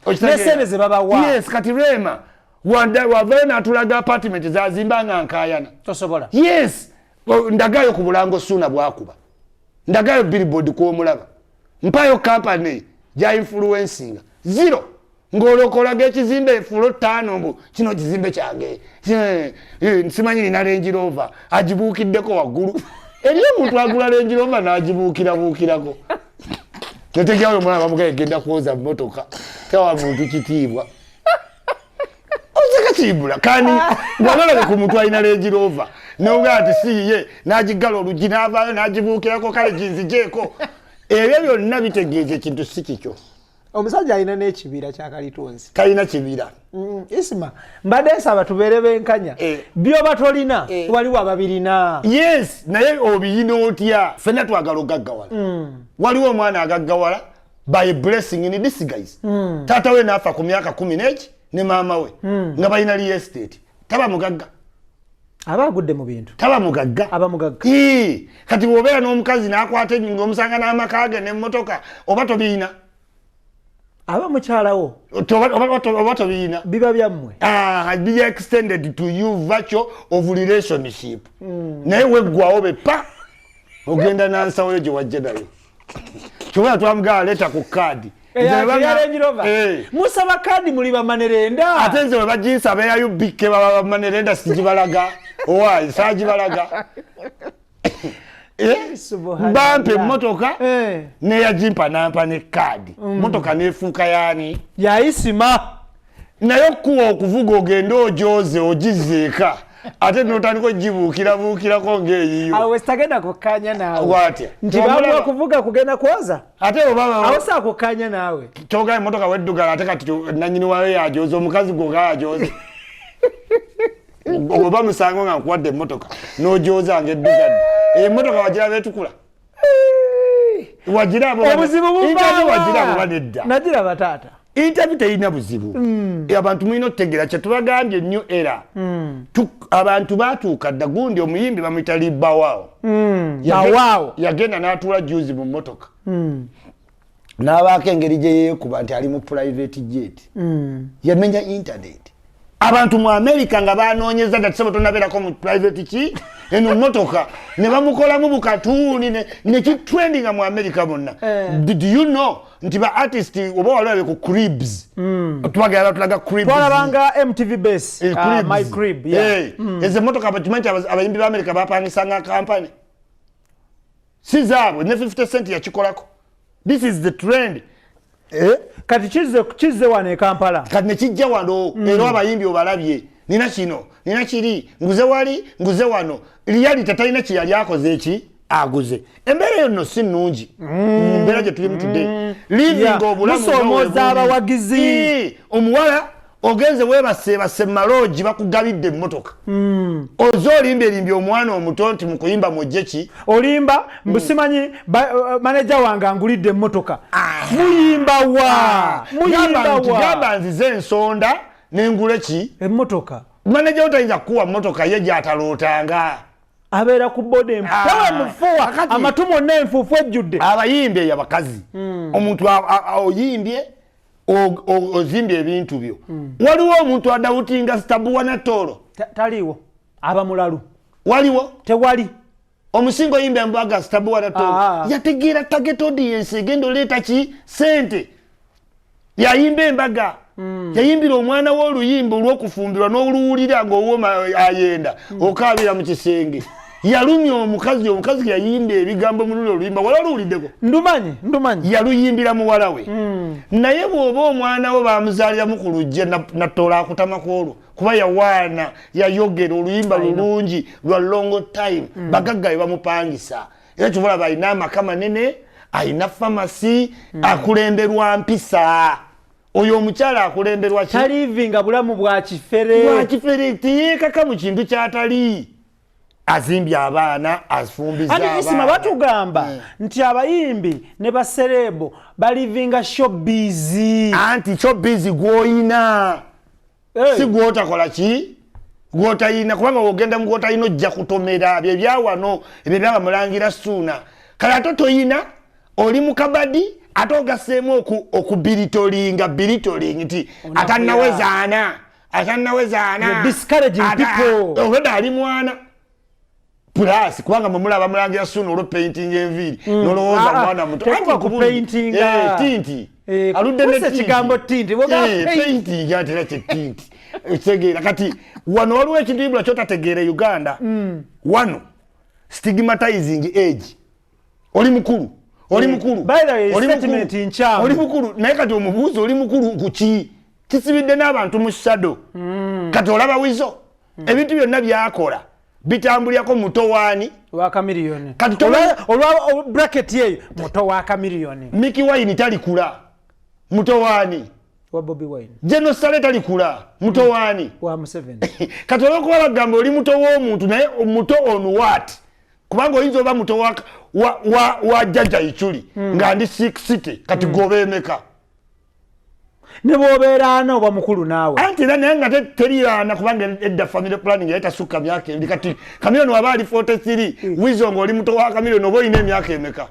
Okitegeera? N'essente ze babawa. Yes, kati Rema wavayo n'atulaga apartment zazimba nga nkayana. Tosobola. Yes. Ndagayo ku bulango Suuna bwakuba, ndagayo billboard kwomulaba, mpayo company gya influencinga zero, ng'olwokolaga ekizimbe floor 5, mbu kino kizimbe kyange. Simanyi nina Range Rover, agibuukiddeko waggulu. Eriyo omuntu agula Range Rover n'agibuukirabuukirako? Netegeayo omwana bamugaye genda kwoza motoka, tawa muntu kitiibwa. Oseka kiyibula kani walalabe ku muntu alina Range Rover nogaa nti siyiye, n'agigala oluggi n'avaayo n'agibuukirako, kale ginzigyeko. Ebyo byonna bitegeeza ekintu si kikyo. Omusajja alina n'ekibira kya kalitunsi. Talina kibira. Isima, mbadde nsaba tubeere benkanya. Byoba tolina, waliwo ababirina. Yes, naye obiyina otya? Fenna twagala ogaggawala. Waliwo omwana agaggawala by blessing in disguise. Taata we naafa ku myaka 10 neki ne maama we nga balina real estate, taba mugagga? Aba agudde mu bintu. Taba mugagga. Aba mugagga. Ii, kati bw'obeera n'omukazi n'akwata ng'omusanga n'amaka ge n'emmotoka, oba tobiyina? Aba mukyalawo. Oba tobiyina? Biba byammwe. Ah, be extended to you virtue of relationship, naye weggwawo bepa ogenda nansawoyo gye wajja nayo. Kyobola twamugaba leeta ku kaadi. Eya Range Rover. Musaba kaadi, muli bamanerenda. Ate nze we baginsaba eya UBK, baba bamanerenda, sigibalaga. Owaayi, saagibalaga. Eh? Subhanallah. Bampa emmotoka, neyagimpa nampa ne kaadi, motoka nefuuka yaani? Yayisima. Naye okuwa okuvuga ogende ogyoze ogizeeka, ate notandika ogibuukirabuukirako ng'eyiyo. Awo wesitagenda kukkanya naawe. Watya? Nti Omulaba. bamuwa kuvuga kugenda kwoza. Ate oba Awo saakukkanya naawe. Kyogaa emotoka weddugala, ate kati nanyini waayo yajoza, omukazi gwoga yajoza, oba musango nga nkuwadde emmotoka n'ojoza nga eddugadde, emmotoka wagiraba etukula? Wagiraba? Obuzibu Interview wagiraba oba buvaawa? nedda? Nagiraba, taata. Interview terina buzibu. Abantu mulina okutegeera kyetubagambye nnyo era abantu batuuka dda. Gundi omuyimbi bamuyita Libawaawo. Bawaawo. Yagenda n'atuula juzi mu mmotoka n'abaako engeri gye yeekuba nti ali mu private jet, yamenya internet. Abantu mu America nga banoonyeza dda, tisebo tonabeerako mu private ki Eno motoka ne bamukolamu bukatuuni nekitrendinga mu America bonna. Did you know nti ba artist oba waliwo ku Cribs, tubagala batulaga Cribs. Twalabanga MTV Base. Eh, Cribs. My Crib, yeah. Eh, ezo emotoka bakimanyi nti abayimbi ba America bapangisanga kampani si zaabwe, ne 50 Cent yakikolako. This is the trend, eh? Kati kizze wano e Kampala. Kati nekijja wano era abayimbi obalabye, nina kino, nina kiri, nguze wali, nguze wano. Reality talina kyeyali akoze eki aguze. Embeera eyo nno si nnungi mu mbeera gye tulimu today, living obulamu nga Musoomooza bwe buli. abawagizi. Omuwala ogenze webaseebase mu maloogi, bakugabidde emmotoka, oze olimbyerimbye omwana omuto nti mukuyimba mujje ki. Olimba mbu simanyi maneja wange angulidde emmotoka. Muyimba wa? Muyimba Gamba nti wa? Gamba nzize ensonda nengule ki? Emmotoka. Maneja wo tayinza kukuwa mmotoka ye gyatalootanga. Abeera ku boda empewo emufuwa amatu mwonna enfuufu ejjudde. Abayimbi eyo abakazi, omuntu oyimbye, ozimbye ebintu byo, waliwo omuntu adoubtinga Stabua Natooro? Taliiwo, aba mulalu. Waliwo? Tewali. Omusinga oyimba embaga Stabua Natooro yategeera target audience egenda oleeta ki? Sente. Yayimba embaga, yayimbira omwana we oluyimba olw'okufumbirwa n'oluwulira ng'owoma ayenda okaabira mu kisenge. Yalumya omukazi, omukazi yayimba ebigambo mu luli oluyimba. Wala oluwuliddeko? Ndumanyi, ndumanyi. Yaluyimbira muwala we. Naye bw'oba omwana we bamuzaaliramu ku lujja, natoola akutama ku olwo kuba yawaana yayogera oluyimba lulungi lwa long time. Bagagga be bamupangisa, era kyova olaba alina amaka manene, alina famasi, akulemberwa mpisa. Oyo omukyala akulemberwa ki? Talivinga bulamu bwa kifere. Bwakifere, teyeekaka mu kintu kyatali. Azimbye abaana, afumbiza Anti Isima, abaana. Batugamba nti abayimbi ne ba celeb balivinga showbiz. Anti showbiz gwoyina, si gwotakola ki, gwotayina, kubanga wogenda mu gwotayina ojja kutomera. Bye byawano ebyo byaba mulangira Suuna. Kale ate toyina, oli mu kabadi, ate ogaseemu okubelitolinga, belittling nti atannaweza 40, atannaweza 40. You're discouraging people. Obwedda ali mwana plus, kubanga mwemulaba mulangira Suuna olwo painting enviiri, nolowooza mwana muto. Tekuba Anti ku paintinga. Eh, tint. Aludde ne Kusa tint. Ekigambo tint, bw'ogamba paint. Painting ate era kye tint. Ekitegeera kati wano waliwo ekintu ibula kyotategeera e Uganda wano, stigmatizing age. Oli mukulu, oli mukulu, By the way, oli statement mukulu, nkyamu. oli mukulu, naye kati omubuuzi oli mukulu kuki? Kisibidde n'abantu mu shadow. Kati olaba Wizo, ebintu byonna byakola bitambulyako muto waani? Wa Chameleone. Kati Olwa bracket eyo, muto wa Chameleone. Mikie Wine talikula, muto waani? Wa Bobi Wine. General Saleh talikula, muto waani? Wa Museveni. Kati olwokuba bagamba oli muto w'omuntu, naye muto on what? Kubanga oyinza oba muto wa jjajja Ichuli nga ndi 60, kati goba emeka? Ne bw'obeera ana, oba mukulu naawe. Anti era naye nga teriana, kubanga edda family planning yali tasukka myaka 2. Kati Chameleone waba ali 43, Wizo nga oli muto wa Chameleone, oba olina emyaka emeka?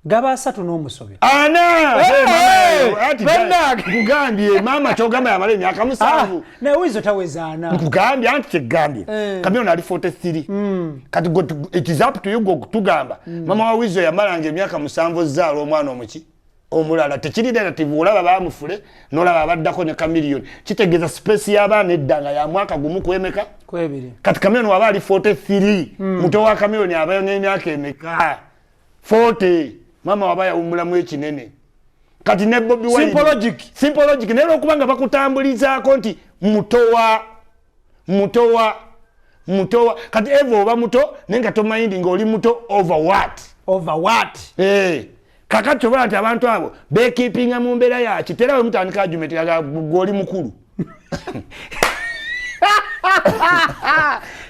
Gaba 30 n'omusobyo. 40. Hey, Anti bannange. Nkugambye, maama kyogamba yamala emyaka 7. Naye Wizo taweza 40. Nkugambye, anti kyegambye, Chameleone ali 43. Kati it is up to you gwe okutugamba mama wa Wizo yamalanga emyaka 7 ozaala omwana omuki omulala. Tekiri relative. Olaba bamufule, nolaba abaddako ne Chameleone, kitegeeza space y'abaana edda nga ya mwaka 1 kwemeka? Kwebiri. Kati Chameleone waba ali 43, muto wa Chameleone abayo n'emyaka emeka? 40. Mama waba yawummulamu ekinene. Kati ne Bobi Wine. Simple logic. Simple logic. Naye olwokuba nga bakutambulizaako nti mutowa, mutowa, mutowa, kati eva oba muto naye nga tomayindi nga oli muto over what? Over what? Eh, kakati obola nti abantu abo bekeepinga mu mbeera yaki? Tera we mutandika argument, gwoli mukulu.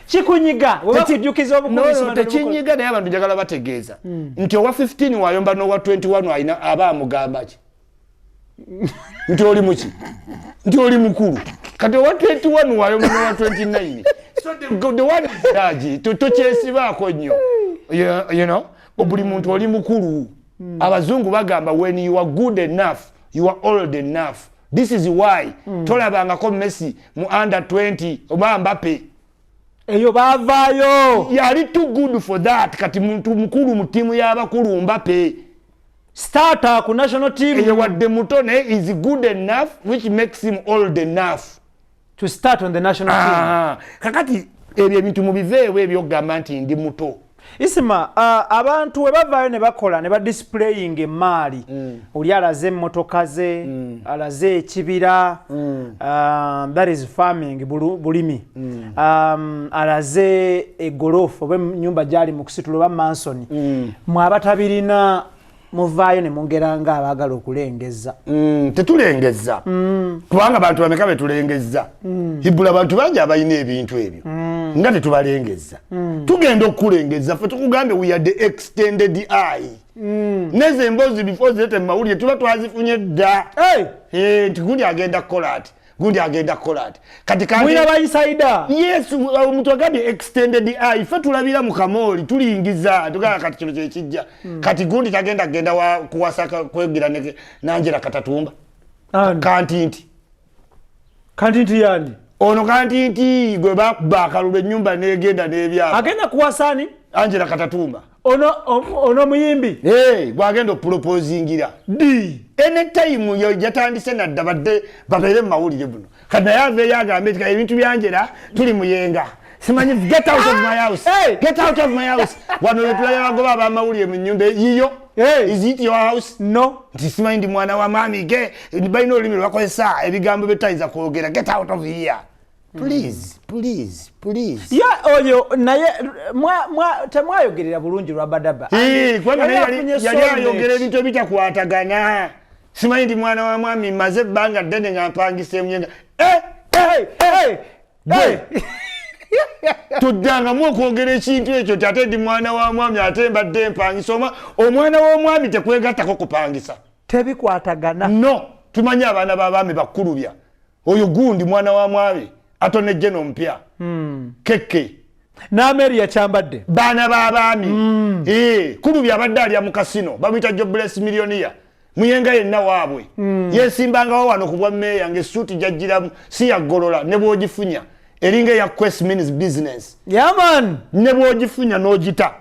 Kikunyiga webakujjukiza obukulu? No, Isima, tekinyiga, naye abantu njagala bategeeza nti owa 15 wayomba n'owa 21 alina aba amugamba ki? Nti oli muki? Nti oli mukulu. Kati owa 21 wayomba n'owa 29, so the one is large. Tokyesibaako nnyo. Buli muntu oli mukulu. Abazungu bagamba, when you are good enough, you are old enough. This is why tolabangako Messi mu under 20 oba Mbappe. Eyo baavaayo. Yali too good for that. Kati muntu mukulu mu ttiimu y'abakulu, Mbappe. Starter ku national team. Eyo wadde muto, naye is good enough, which makes him old enough to start on the national team. Ah, kakati ebyo ebintu mubiveewo, ebyokugamba nti ndi muto. Isima, abantu we bavaayo ne bakola ne badisplaying emaali, oli alaze emmotoka ze, alaze ekibira, that is farming, bulimi, alaze egolofu oba enyumba gyali mu kusitula oba mansion. Mwe abatabirina muvaayo ne mugera nga abaagala okulengeza. Tetulengeza, kubanga bantu bameka betulengeza? Ibula bantu bangi abalina ebintu ebyo nga tetubalengeza. Tugenda okukulengeza ffe tukugambye, we are the extended eye. Nezo emboozi before zirete mumawulire tuba twazifunye dda. Hey! Eh, nti gundi agenda kukola ati, gundi agenda kukola ati. Kati Mulina ba insider. Yes, omuntu agambye extended eye, ffe tulabira mu kamooli, tulingiza, tugamba kati kino kyekijja. Kati gundi tagenda kugenda kuwasa kwegira n'Angela Katatumba. Ani? Kantinti. Kantinti yani? Ono Kantinti gwe bakuba akalulu ennyumba negenda n'ebyapa. Agenda kuwasani? Angela Katatumba. Ono muyimbi? Hey, gwagenda okuproposingira. D. Anytime yatandise nadda badde babeere mu mawulire buno. Kati naye aveeyo agambe nti ebintu byanjera tuli muyenga, simanyi, get out of my house. Hey! Get out of my house. Wano wetulabye bagoba abamawulire mu nyumba yiyo. Hey! Is it your house? No. Nti simanyi ndi mwana wa mami ge balina olulimi lwebakozesa, ebigambo byetayinza kwogera. Get out of here, please, please, please. Ya oyo naye temwayogerera bulungi lwabadaba. Eh, kubanga naye yali ayogera ebintu ebitakwatagana. Simanyi ndi mwana wa mwami, maze ebbanga ddene nga mpangisa emunyenga. Eh, eh, Gwe. Tuddangamu okwogera ekintu ekyo nti ate ndi mwana wa mwami, ate mbadde mpangisa. Omwana w'omwami tekwegattako kupangisa. Tebikwatagana. No, tumanyi abaana b'abaami bakkulubya. Oyo gundi mwana wa mwami atone jeno omupya keke. N'ameeri yakyambadde. Baana b'abaami. Eh, Kulubya abadde alya mu kasino, bamuyita jobless millionaire. Muyenga yenna waabwe yesimbangawo wano ku bwa meeya ng'essuuti gyajjiramu si yaggolola, ne bw'ogifunya eringa eya Quest Means Business. Yeah man. Ne bw'ogifunya n'ogita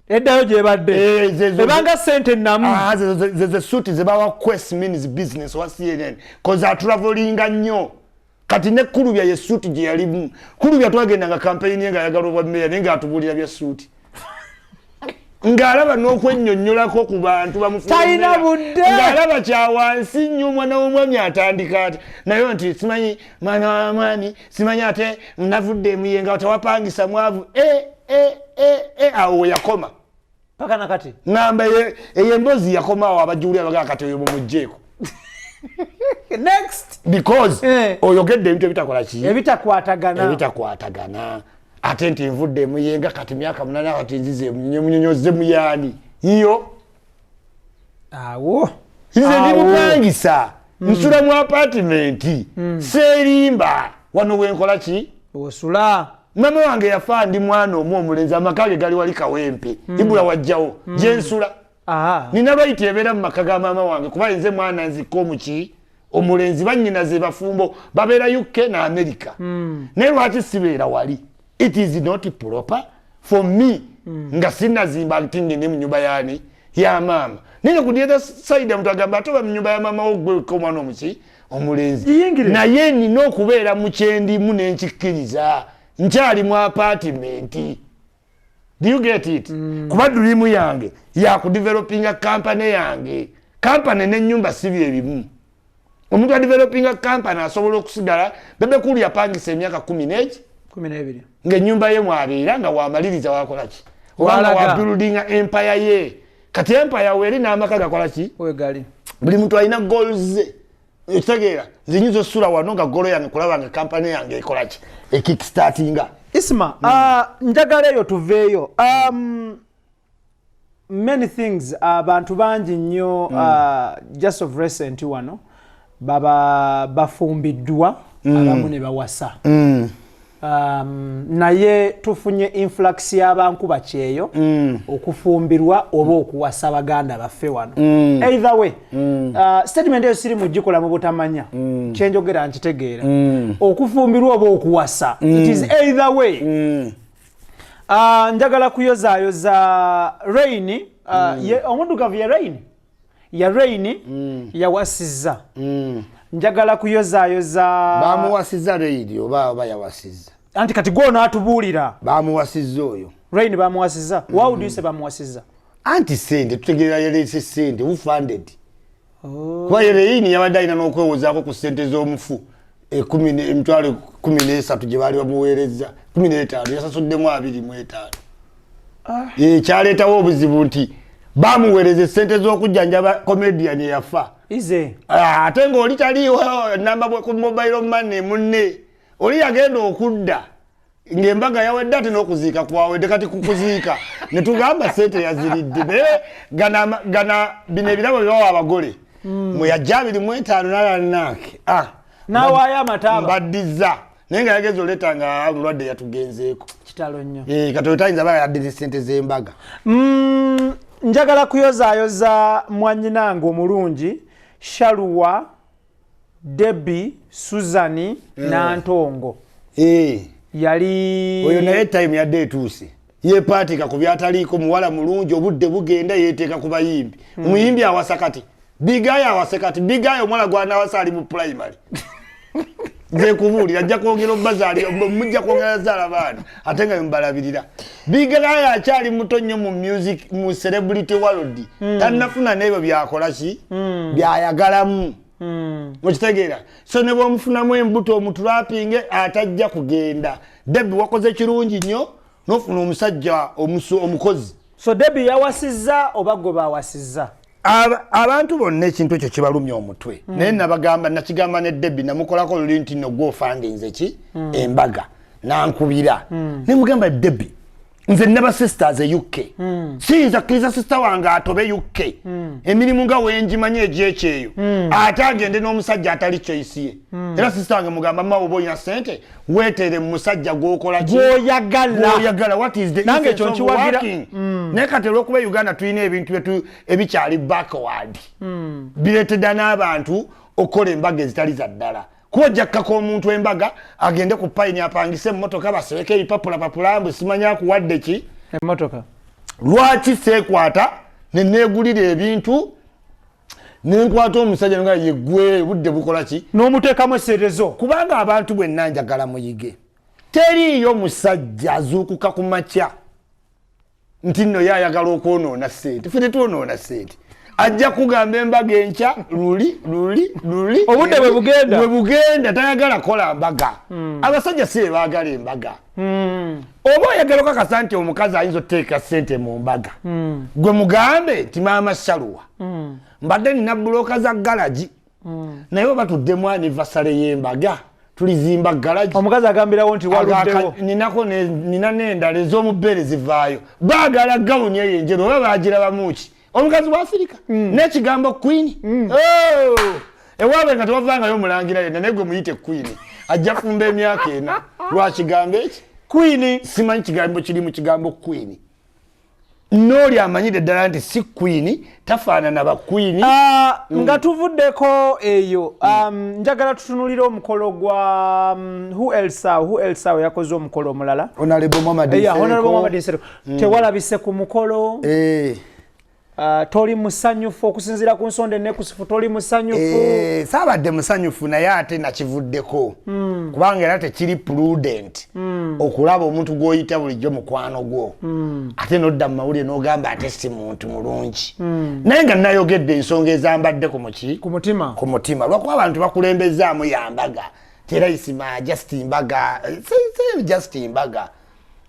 eddayo gyebadde. Eh, Ebanga sente namu. Ah, ze suuti ze bawa Quest Means Business wa CNN, koze atravelinga nnyo. Kati ne Kulubya ye suuti gye yalimu. Kulubya twagendanga kampeyini ye ng'ayagala obwa meeya, naye ng'atubuulira bya suuti, ng'alaba n'okwennyonnyolako ku bantu bamufuula Talina meeya. budde. Ng'alaba kyawansi nnyo. Omwana w'omwami atandika ati naye nti simanyi mwana wa mwami, simanyi ate navudde emuyenga, tewapangisa mwavu. E, e, e, e, awo we yakoma. Paka nakati. Ŋŋamba eyo emboozi yakomawo, abajjuwulira bagaa kati oyo mumugjeeko. Next. Because oyogedde ebintu ebitakola ki? Ebitakwatagana. Ebitakwatagana. Ate nti nvudde emuyenga kati myaka 8, kati nzize emunyonyoze muyaani yiyo. Awo. Nze ndi Awo. mupangisa, nsula mu apartment, seerimba wano wenkola ki? Osula. Mama wange yafa ndi mwana omu omulenzi, amaka ge gali wali Kawempe. Ibula wajjawo gyensula. Nina right ebeera mu maka ga maama wange, kuba nze mwana nzikka omuki omulenzi, bannyinaze bafumbo, babeera UK ne America. Naye lwaki sibeera wali? It is not proper for me nga sinazimba nti ngende mu nyumba yani ya maama. Naye ku the other side omuntu agamba ate oba mu nyumba ya maama wo gweka omwana omuki omulenzi. Giyingire. Naye nina okubeera mu kyendimu nenkikkiriza, nkyali mu apartment. Do you get it? Kuba dream yange yakudevelopinga company yange. Company n'ennyumba si bye bimu. Omuntu adevelopinga company asobola okusigala. Bebe Cool yapangisa emyaka 10 n'egi 12. Ng'ennyumba ye mwabeera, nga wamaliriza wakola ki, obanga Walaga. wabuildinga empire ye. Kati empire weeri n'amaka gakola ki? Wegali. Buli muntu alina goals ze, ekitegeera nze nyinza osula wano nga goal yange kulaba nga kampani yange ekola ki, ekickstartinga. Isma, njagala eyo tuveeyo. Many things, abantu bangi nnyo, just of recent wano baba bafumbiddwa, abamu ne bawasa. Naye tufunye influx y'abankuba kyeyo okufumbirwa oba okuwasa baganda baffe wano. Either way, statement eyo siri mugikola mu butamanya. Kyenjogera nkitegeera. Okufumbirwa oba okuwasa, it is either way. Njagala kuyozaayoza Rain, omuddugavu ye Rain, ya Rain yawasizza. Njagala kuyozaayoza. Bamuwasizza Rain oba yawasizza? Anti kati gwono atubuulira. Bamuwasizza oyo. Rain bamuwasizza. Why would you say bamuwasizza? Anti sente tutegeera yaleese sente. Who funded? Kuba ye Rain yabadde alina n'okwewozaako ku sente z'omufu 13,000 gye baali bamuweereza, 15, yasasuddemu 25. Kyaleetawo obuzibu nti bamuweereza esente z'okujjanjaba comedian eyafa. Ize. Ate ng'oli taliiwo, namba ku mobile money munne oli yagenda okudda ng'embaga yawedde, ate n'okuziika kwawedde. Kati kukuziika ne tugamba sente yaziridde, naye gana bino ebirabo byebawa abagole mwe yajja 25 nalananke. N'awaayo amataaba. Mbaddiza, naye nga yageza oleeta nga omulwadde yatugenzeeko. Kitalo nnyo. Kati otayinza ba yadde ne sente z'embaga. Njagala kuyozaayoza mwanyinange omulungi Shaluwa Debi Suzani Nantongo. Yali Oyo naye time yadde etuuse yepaatika ku byataliiko. Muwala mulungi, obudde bugenda, yeteeka ku bayimbi. Omuyimbi awasa kati, Big Eye awase kati. Big Eye omuwala gwanawasa ali mu primary. Nze kubuulira, ajja kwongera obazaali, mujja kwongera zaala baana ate nga mubalabirira. Big Eye akyali muto nnyo mu music, mu celebrity world. Tannafuna n'ebyo byakola ki byayagalamu, mukitegeera? So ne bwomufunamu embuto omuturapinge, atajja kugenda. Debi, wakoze kirungi nnyo nofuna omusajja omukozi. So Debi yawasizza oba gwe bawasizza? Abantu bonna ekintu ekyo kibalumya omutwe, naye nabagamba, nakigamba ne Debi namukolako luli nti no gwofandinze ki embaga, nankubira nemugamba, "Debi, nze naba sisters e UK, siyinza kkiriza sister wange atobe UK, emirimu nga wengimanyi egyekyeyo, ate agende n'omusajja atali choice ye." Era sister wange mugamba, "Mawe, oba olina sente, weetere mu musajja gwokola ki gwoyagala." Gwoyagala. What is the Nange ekyo nkiwagira. Naye kati olwokuba Uganda tulina ebintu ebikyali backward, bireetedda n'abantu okukola embaga ezitali za ddala, kuba ojjakkako omuntu embaga agende ku payini apangise emmotoka, basebeko ebipapulapapula mbu simanyi akuwadde ki. Emmotoka. Lwaki seekwata neneegulira ebintu, nenkwata omusajja nga yegwe budde bukola ki? N'omuteekamu eserezo. Kubanga abantu bwenna njagala muyige, teriiyo musajja azuukuka ku makya nti nno ye ayagala okwonoona ssente. Ffe tetwonoona ssente. Ajja kugamba embaga enkya, luli luli luli. Obudde bwe bugenda. Bwe bugenda, tayagala kola mbaga. Abasajja si be baagala embaga. Oba oyagala okakasa nti omukazi ayinza otuteeka ssente mu mbaga, gwe mugambe nti, "Maama Shaluwa, mbadde nina bulooka za galagi, naye oba tuddemu anniversary y'embaga, tulizimba galagi." Omukazi agambirawo nti waluddewo. Ninako nina n'endala ez'omubeere zivaayo. Baagala gawuni eyo enjeru, oba bagirabamuki omukazi wa Afirika n'ekigambo queen. Oh! Ewaabwe nga tebavangayo omulangira yenna, naye gwe muyite queen, ajja fumba emyaka 4 lwakigambo eki Queen. Simanyi kigambo kiri mu kigambo queen, n'oli amanyire ddala nti si queen, tafaanana ba queen. Ah, nga tuvuddeko eyo, njagala tutunulire omukolo gwa who else awo, who else awo yakoze omukolo omulala. Honorable Muhammad Yeah, Nsereko. Honorable Muhammad Nsereko. Tewalabise ku mukolo. Toli musanyufu okusinziira ku nsonda enekusifu, toli musanyufu. Saabadde musanyufu, naye ate nakivuddeko, kubanga era tekiri prudent okulaba omuntu gw'oyita bulijjo mukwano gwo, ate nodda mu mawulire n'ogamba ate si muntu mulungi, naye nga nayogedde ensonga ezambadde ku muki ku mutima. Ku mutima, lwakuba abantu bakulembezaamu yambaga tera isima just mbaga, just mbaga.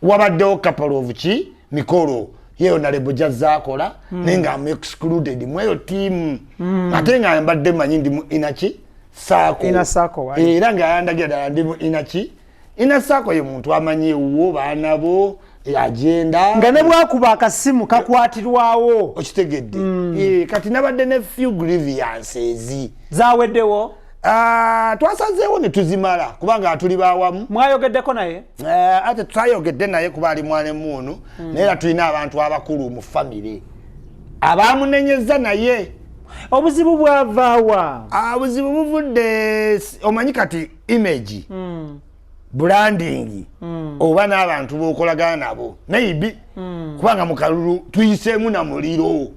Wabaddewo couple of ki mikolo yeyo nalebo jazaakola, naye nga am excluded mweyo tiimu, ate nga mbadde manyi ndi mu inaki saako. Inner circle, wali. Era nga yandagira ddala ndi mu inaki inner circle, ye muntu amanyi ewuwo, baana bo, agenda. Nga ne bwakuba akasimu kakwatirwawo. Okitegedde? Kati nabadde ne few grievances. Zaweddewo. Twasazeewo ne tuzimala kubanga tuli bawamu. Mwayogeddeko naye? Ate twayogedde naye kuba ali mwana muunu, naye era tulina abantu abakulu mu famire abamunenyeza naye. Obuzibu bwavaawa? Obuzibu buvudde, omanyi kati image, branding, oba n'abantu bokolagana nabo maybe, kubanga mu kalulu tuyiseemu na muliro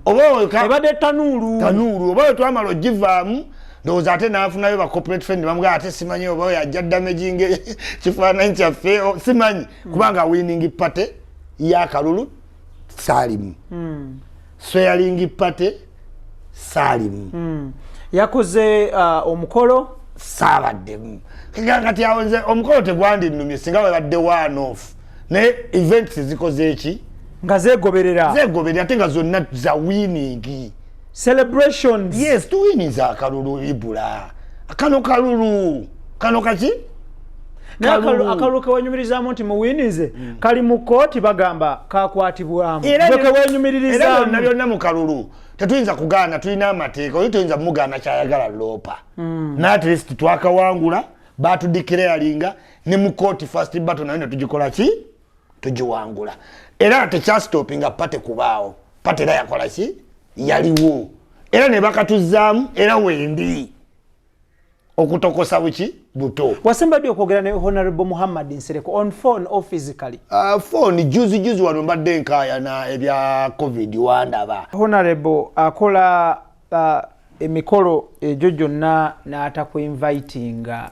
oba Ebadde tanuulu. Tanuulu, oba wetwamala ogivaamu, ndowooza ate n'afunayo ba corporate friend bamugaa, ate simanyi oba oyo ajja damaging kifaananyi kyaffe, simanyi, kubanga winning party y'akalulu saalimu, swearing party saalimu. Yakoze omukolo. Saabaddemu. Kati awo nze omukolo tegwandinumye singa webadde one off, naye events zikoze eki? Nga zegoberera. Zegoberera, ate nga zonna za winning celebrations. Yes, tuwiniza akalulu. Ibula kano kalulu kano kaki? Naye akalulu kewenyumirizaamu nti muwinize kali mu kooti, bagamba kakwatibwamu. Era gwe era byonna kewenyumiririzaamu. Byonna mu kalulu tetuyinza kugaana, tulina amateeka. Oyo tuyinza mugaana kyayagala loopa, naye at least twakawangula, batudeclaringa ne mu kooti. First battle nayo netugikola ki? Tugiwangula. Era tekyastopinga party kubaawo. Party era yakola ki? Yaliwo, era ne bakatuzaamu, era wendi okutokosa buki buto. Wasemba ddi okwogera ne Honorable Muhammad Nsereko on phone or physically? Phone juzi juzi wano mbadde nkaayana ebya COVID, wandaba. Honorable akola emikolo egyo gyonna n'atakuinvitinga,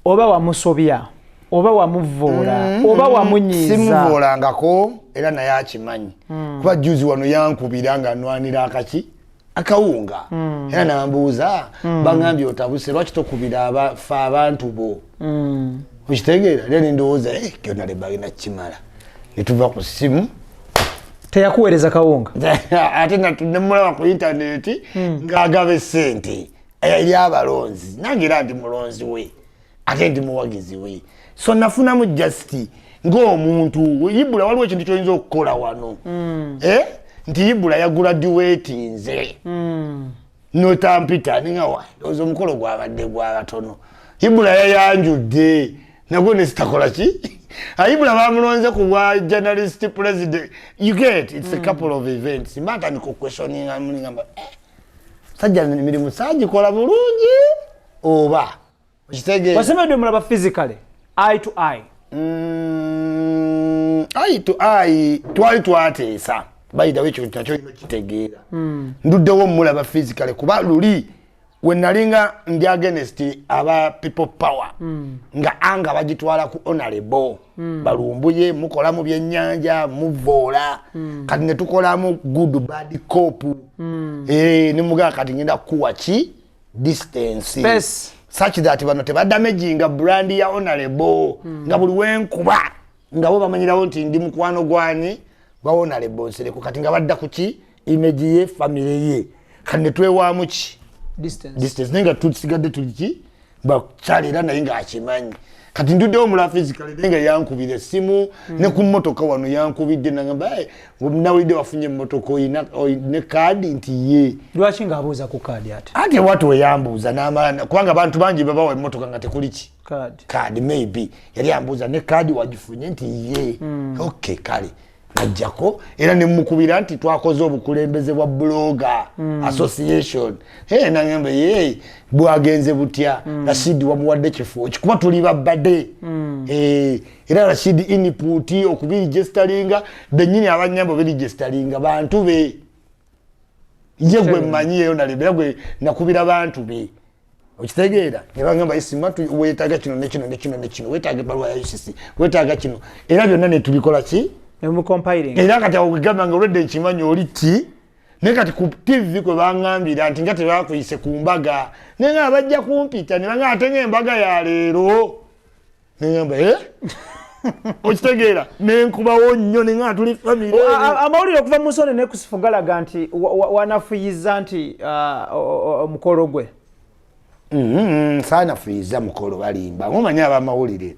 oba wamusobya oba wamuvoola oba wamunyiiza? Simuvoolangako, era naye akimanyi, kuba juzi wano yankubira nga nwanira akaki akawunga, era nambuuza, baŋambye otabuse, lwaki tokubira fe abantu bo? Okitegeera? Era nendowooza, "Eh, kyonna lebagenda kukimala." Netuva ku ssimu. Teyakuweereza kawunga? Ate nemulaba ku intaneti ng'agaba esente eri abalonzi. Nange era ndi mulonzi we, ate ndi muwagizi we, so nafunamu just ng'omuntu. Ibula waliwo ekintu kyoyinza okukola wano, eh? Nti Ibula yagraduatinze notampita, ningawa ndowooza omukolo gwabadde gwabatono. Ibula yayanjudde nagwo nesitakola ki? Ibula bamulonze ku bwa journalist president. You get, it's a couple of events. Mba ntandika okuquestioninga, mulingamba, eh, sajja emirimu saagikola bulungi oba okitegeera? Wasemedde mulaba physically, eye to eye? Eye to eye twali twateesa. Bayitawo ekyo nakyo olina kitegeera. Nduddewo mulaba physically kuba luli we nalinga ndi against aba People Power, nga anga bagitwala ku Honorable Balumbuye, mukola mu byennyanja, muvoola. Kati ne tukolamu good bad cop. Eh, nemugaa kati ngenda kukuwa ki? Distance. Space. Such that bano tebadamaginga brand ya Honorable, nga buli wenkuba nga bo bamanyirawo nti ndi mukwano gwani? Gwa Honorable Nsereko. Kati nga badda ku ki? Image ye, family ye. Kati netwewaamu ki? Distance. Distance, naye nga tusigadde tuli ki? Bakyali, era naye ng'akimanyi. Kati nduddewo mula physically, naye nga yankubira essimu ne ku mmotoka wano yankubidde, nagamba, "Eh, nawulidde wafunye emmotoka, oyina ne kaadi?" Nti ye. Lwaki ng'abuuza ku kaadi ate? Ate wati weyambuuza n'amala, kubanga abantu bangi babawa emmotoka nga tekuli ki? Kaadi. Kaadi. Maybe yali ambuuza ne kaadi wagifunye, nti ye. Ok, kale najjako era nemukubira nti twakoze obukulembeze bwa blogger association. Hey, nagamba ye bwagenze butya? Rashidi wamuwadde kifo ki? Kuba tuli babadde. Eh, era Rashidi input okubiregisteringa bennyini abanyamba obiregisteringa bantu be ye gwe mmanyiyeyo nalebera gwe nakubira bantu be, okitegeera? Nebagamba isima wetaaga kino nekino nekino nekino, wetaaga ebbaluwa ya UCC, wetaaga kino, era byonna netubikola ki? Nemucompiling. Era kati awo wegamba nga olwedde nkimanyi oli ti, naye kati ku TV kwe baŋŋambira nti nga tebakuyise ku mbaga, naye nga bajja kumpita ne baŋŋamba ate ngaembaga ya leero, neŋŋamba, "Eh?" Okitegeera? Nenkubawo nnyo neŋŋamba tuli famire. Amawulire okuva mu nsonda nekusifu galaga nti wanafuyiza nti omukolo gwe. Saanafuyiza mukolo, balimba. Ngomanyi abamawulire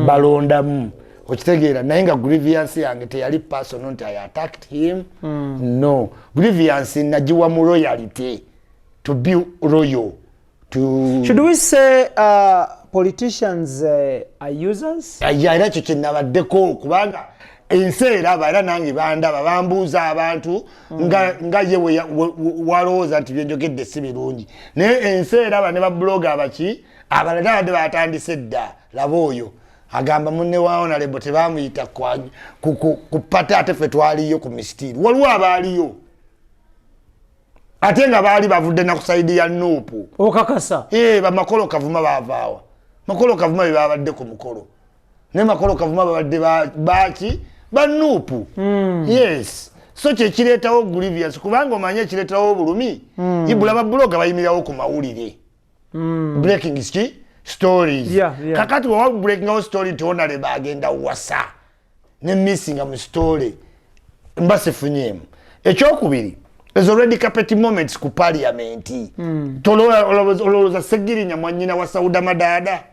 balondamu, okitegeera? Naye nga grievance yange teyali personal nti I attacked him, no. Grievance nagiwa mu loyalty, to be loyal. To Should we say politicians are users? Ya, era ekyo kyenabaddeko, kubanga ensi eraba, era nange bandaba, bambuuza abantu nga ye walowooza nti byenjogedde si birungi, naye ensi eraba ne bablogger abaki abalala abadde batandise dda. Laba oyo agamba munne wa honorable tebamuyita ku party, ate ffe twaliyo ku misitiiri. Waliwo abaaliyo ate nga baali bavudde na ku side ya NUP. Okakasa? Eh, bamakolo Kavuma bavaawa? Makolo Kavuma be babadde ku mukolo, naye Makolo Kavuma babadde baki ba NUP. Yes, so kyekireetawo grievance, kubanga omanye ekireetawo obulumi, ibula bablogger bayimirirawo ku mawulire, breaking ki stories. Kakati wewa breakingawo story nti honorable agenda wasa ne missinga mu story, mba sifunyeemu. Ekyokubiri, ezo red carpet moments ku parliament. Olowooza Segirinya mwanyina wa Sauda Madaada?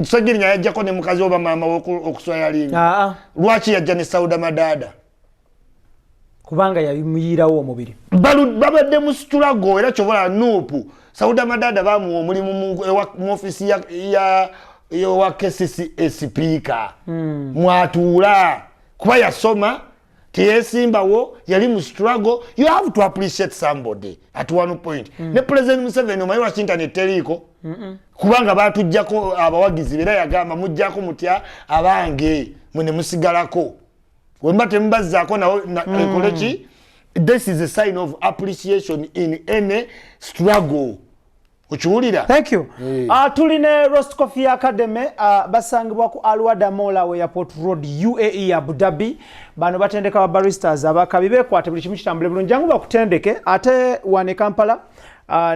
Segirinya yajjako ne mukazi oba maama we okuswayalinga? Aa. Lwaki yajja ne Sauda Madaada? Kubanga yamuyiirawo omubiri. Babadde mu struggle, era kyobola NUP Sauda Madaada bamuwa omulimu mu ofisi ya KCCA sipiika, mwatuula kuba yasoma, teyesimbawo, yali mu struggle. You have to appreciate somebody at one point. Ne President Museveni, omanyi lwaki internet teriiko? Kubanga batujjako abawagizi, era yagamba, "Mujjako mutya abange mwe ne musigalako? Wemba temubazzaako nawo ekole ki?" This is a sign of appreciation in any struggle, okiwulira? Thank you. Tuli ne Roast Coffee Academy, basangibwa ku Alwada Mall, Airport Road, UAE, Abu Dhabi. Bano batendeka ba baristas abakabi, bekwate buli kimu kitambule bulungi. Jangu bakutendeke. Ate wano e Kampala,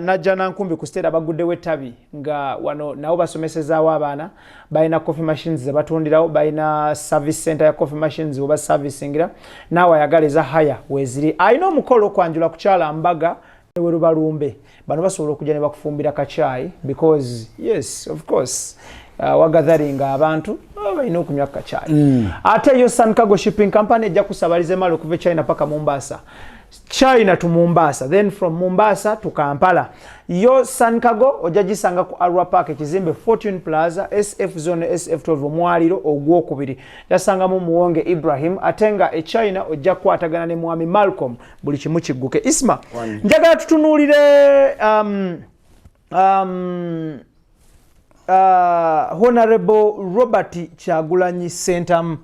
najja nankumbi ku Stera, baguddewo ettabi nga wano nabo basomesezaawo abaana. Balina coffee machines zebatundirawo, balina service center ya coffee machines oba servicingira. Naawe ayagala eza haya weeziri. Alina omukolo okwanjula, kukyala, mbaga, newerubalumbe, bano basobola okujja ne bakufumbira kacyayi, because yes, of course, wagatheringa abantu, balina okunywa kacyayi. Ate yo Sun Cargo Shipping Company ejja kusabaliza emali okuva e China paka Mombasa, China to Mombasa, then from Mombasa to Kampala. Yo Sun Cargo ojja gisanga ku Arua Park, ekizimbe Fortune Plaza, SF Zone SF12, omwaliro ogwokubiri, jasangamu Muwonge Ibrahim. Ate nga e China ojja kukwatagana ne Mwami Malcolm, buli kimu kigguke. Isma, njagala tutunuulire Honorable Robert Kyagulanyi Sentamu,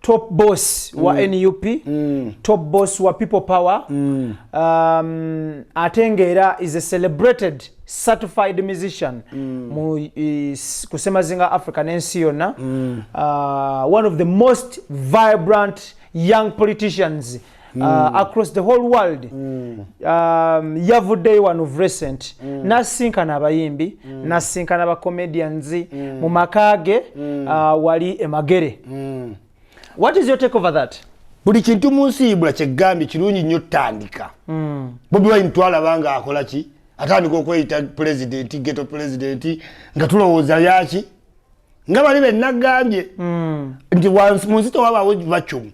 top boss wa NUP, top boss wa People Power, ate ngaera is a celebrated certified musician mu ku Semazinga Africa n'ensi yonna, one of the most vibrant young politicians across the whole world. Yavuddeyo wano of recent, nasinkana abayimbi, nasinkana abacomedians mu maka ge wali emagere. What is your take over that? Buli kintu mu nsi, ibula kyegambye kirungi nnyo tutandika. Bobi Wine twalaba nga akola ki, atandika okweyita pulezidenti, ghetto president, nga tulowooza yaki, nga bali benagambye nti mu nsi tewabaawo vacuum.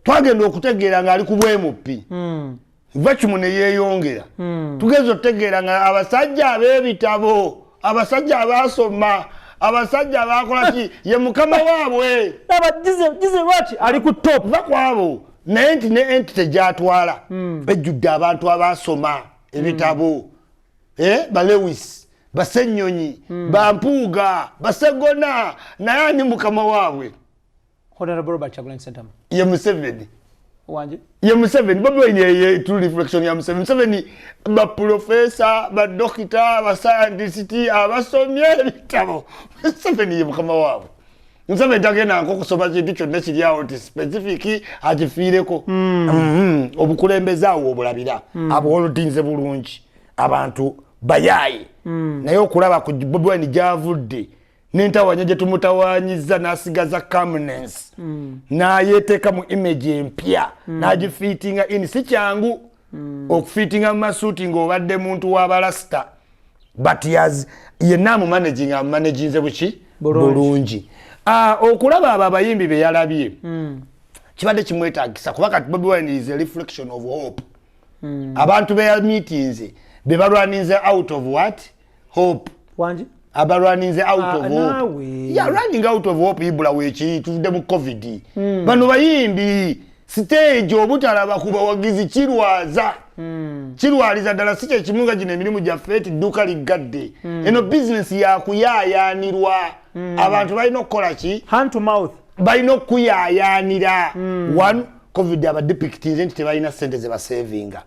Twagenda okutegeera ng'ali ku bwemupi, vacuum neyeeyongera. Tugeza okutegeera nga abasajja ab'ebitabo, abasajja abasoma, abasajja abakola ki, ye mukama waabwe. Gize lwaki ali ku top? Va kwabo, naye nti ne entity gyatwala ejjudde abantu abasoma ebitabo. Balewis, Basenyonyi, Bampuuga, Basegona, naye ani mukama waabwe? Honorable Robert Kyagulanyi Ssentamu. Ye Museveni. Wanje? Ye Museveni. Bobi Wine ye true reflection ya Museveni. Museveni baprofesa, badokita, bascientist abasomye ebitabo, Museveni ye mukama waabwe. Museveni tagenda okusoma kintu kyonna kiri awo nti specific akifiireko. Obukulembeze awo obulabira, abuholdinze bulungi, abantu bayaaye. Naye okulaba ku Bobi Wine gyavudde n'entawanya gye tumutawanyiza, n'asigaza calmness, n'ayeteeka mu image empya, n'agifiitinga in, si kyangu okufiitinga mu masuuti ng'obadde muntu w'abalasita, but yenna amumanaging, amumanaginze buki? Bulungi. Okulaba abo abayimbi be yalabye kibadde kimwetagisa, kuba kati Bobi Wine is a reflection of hope. Abantu beyamiitinze be balwaninze out of what? Hope. Wangi? Abalwaninze out Ah, of hope. Naawe. Yeah, running out of hope. Ibula wekiri tuvudde mu COVID. Bano bayimbi stage, obutalaba ku bawagizi kirwaza, kirwaliza ddala. Si kyekimu nga gino emirimu gyaffe eti dduuka liggadde. Eno bizinesi yakuyaayaanirwa. Abantu balina okukola ki? Hand to mouth. Balina okuyaayaanira. One, COVID abadepictinze nti tebalina sente zebasevinga.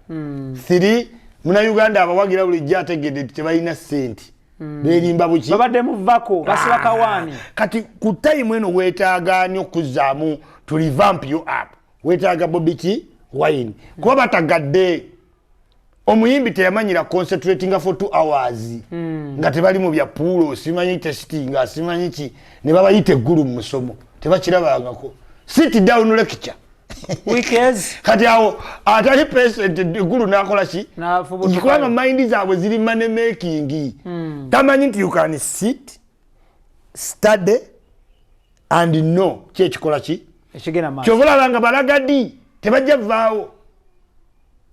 Three, munauganda abawagira bulijjo ategedde nti tebalina sente, berimba buki. Babadde muvako basiba kawaani. Kati ku time eno weetaaga ani okuzzaamu to revamp you up? Weetaaga Bobi ki? Wine. Kuba batagadde omuyimbi teyamanyira concentratinga for 2 hours nga tebali mu bya pool, simanyi testing, simanyi ki, ne babayita eggulu mu musomo, tebakirabangako sit down lecture. Weekends. Kati awo atali patient eggulu nakola ki? N'afubutukayo. Kubanga mind zaabwe ziri money making. Tamanyi nti you can sit, study and know ki ekikola ki. Ekigenda maaso. Kyova olaba nga balagadi tebajja vaawo,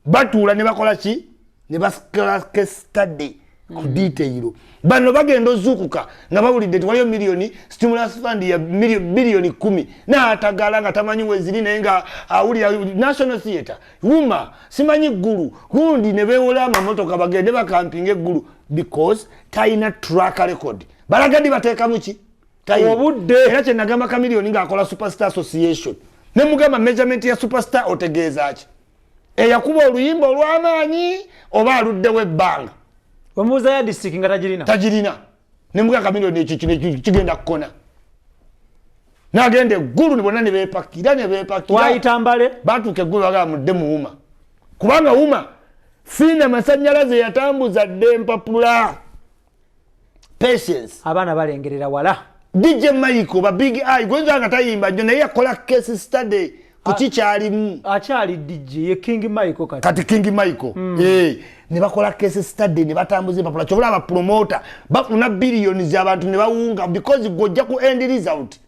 batuula ne bakola ki? Ne bakola study ku detail. Bano bagenda ozuukuka nga bawulidde nti waliyo miliyoni stimulus fund ya biliyoni 10, n'atagala nga tamanyi weziri, naye nga awulira National Theatre, wuma simanyi ggulu gundi, ne beewola amamotoka bagende bakampinga eggulu because talina track record. Balagadi bateekamu ki? Time. Obudde. Era kyenagamba Kamiliyoni ng'akola Superstar Association, nemugamba measurement ya superstar otegeeza ki? Eyakuba oluyimba olw'amaanyi oba aluddewo ebbanga? Omubuuza ya district nga tagirina. Tagirina. Nemugamba Kamiliyoni ekyo kino ekyo kigenda kukona, nagenda eggulu ne bonna ne beepakira ne beepakira. Wayita mbale. Batuuka eggulu bagamba mudde muwuma, kubanga wuma fiina masanyalaze yatambuza dde empapula. Patience. Abaana balengerera wala. DJ Michael ba Big Eye gwenza nga tayimba nnyo, naye yakola case study ku kikyalimu. Akyali DJ ye King Michael kati. Kati King Michael. Ne bakola case study ne batambuza empapula. Kyobula abapromota bafuna billions abantu ne bawunga because gwojja ku end result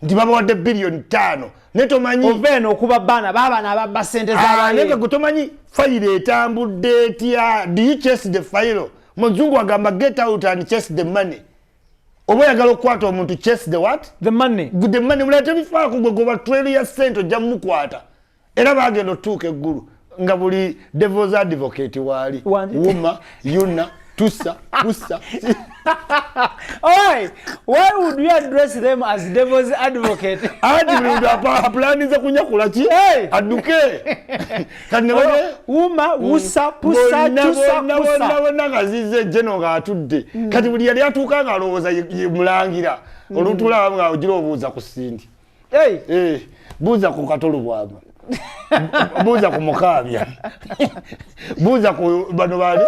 nti babawadde biliyoni 5, naye tomanyi. Ova eno okuba baana baabana ababba sente. Ah, naye nga z'abaye. gwe tomanyi fayiro etambudde etya. Do you chase the file? Muzungu agamba, "Get out and chase the money." Oba oyagala okukwata omuntu, chase the what? The money. The money. Mulala tebifaako, gwe goba trail ya sente, ojja mumukwata. Era bagenda otutuuka eggulu nga buli devil's advocate waali. Wangi. Wuma yuna tusa pusa. Oi, why would you address them as devil's advocate? Anti buli muntu apulanize kunyakula ki? Hey! Adduke. Kati ne bane Wuma, wusa, pusa, bonna, tusa, bonna, kusa. Bonna bonna nga zize jeno ng'atudde. Kati buli yali atuuka ng'alowooza ye mulangira olutuula nga ogira obuuza ku Sindi. Hey. Eh, buuza ku Katolu bwama, buuza ku Mukaabya, buuza ku bano bali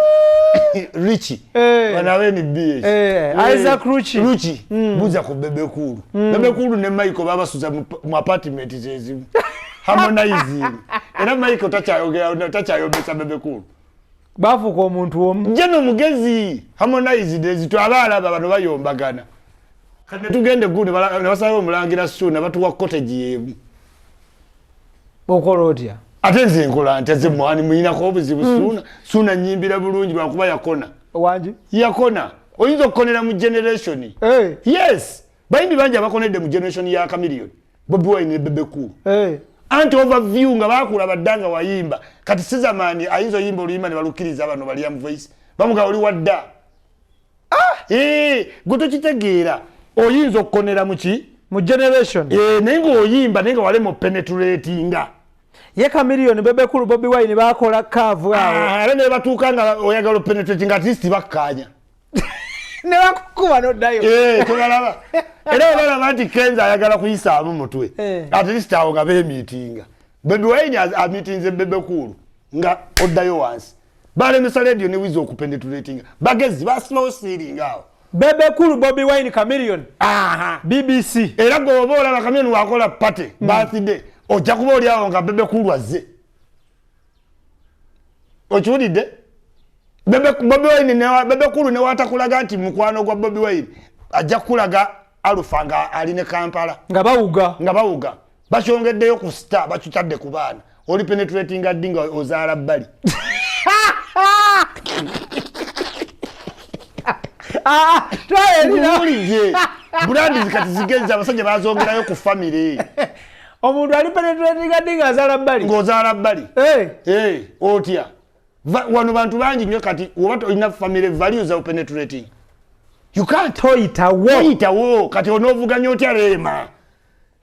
Richi. Eh. Bano aba NBS. Eh, Isaac Ruchi. Ruchi. Buuza ku Bebe Cool. Bebe Cool ne Michael babasuza mu apartment zezimu. Harmonizing. Era Michael takyayogera, takyayombesa Bebe Cool. Bafuuka omuntu omu. Jeno mugezi Harmonized ezito aba alaba bano bayombagana. Kati ne tugenda eggulu ne basaba omulangira Suuna batuwa cottage yemu. Okola otya? Ate nze nkola nti ze mwani muyinako obuzibu? Suuna, Suuna nyimbira bulungi lwakuba yakona. Wangi. Yakona. Oyinza okukonera mu generation. Hey. Yes, bayimbi bangi abakonedde mu generation ya Chameleone, Bobi Wine ne Bebe Cool. Hey. Anti overview nga bakula badda nga wayimba. Kati Sizamani ayinza oyimba oluyimba ne balukkiriza bano baliam voice bamuga oli wadda. Ah, eh, gwe tokitegeera, oyinza okukonera mu ki? Mu generation. Eh, naye ng'oyimba naye nga walema openetratinga. Ye Chameleone, Bebe Cool, Bobi Wine bakola kaavu awo. Ah, era ne batuuka nga oyagala openetratinga, at least bakkaanya. Ne bakukuba n'oddayo. Eh, tobalaba era obalaba nti Kenza ayagala kuyisaamu mutwe. Eh. At least awo nga beemiitinga. Bobi Wine amiitinze Bebe Cool nga oddayo wansi. Balemesa Radio ne Wiza okupenetratinga. Bagezi ba slow sealing awo. Bebe Cool, Bobi Wine, Chameleone. Aha. BBC. Era gwe oba olaba Chameleone wakola party, birthday, ojja kuba oli awo nga Bebe Cool azze. Okiwulidde? Bobi Wine Bebe Cool ne watakulaga nti mukwano gwa Bobi Wine, ajja kukulaga Alpha nga ali ne Kampala. Nga bawuga. Nga bawuga. Bakyongeddeyo ku star, bakitadde ku baana. Oli penetrating ddi nga ozaala bbali? Ah, Nkubuulidde. Brand kati zigenze, abasajja bazongerayo ku famire. Omuntu ali penetrating ddi nga azaala bbali? Ng'ozaala bbali. Eh. Eh, otya? Wano bantu bangi nnyo. Kati oba olina family values of penetrating, you can't. Toyitawo. Toyitawo. Kati onoovuganya otya Rema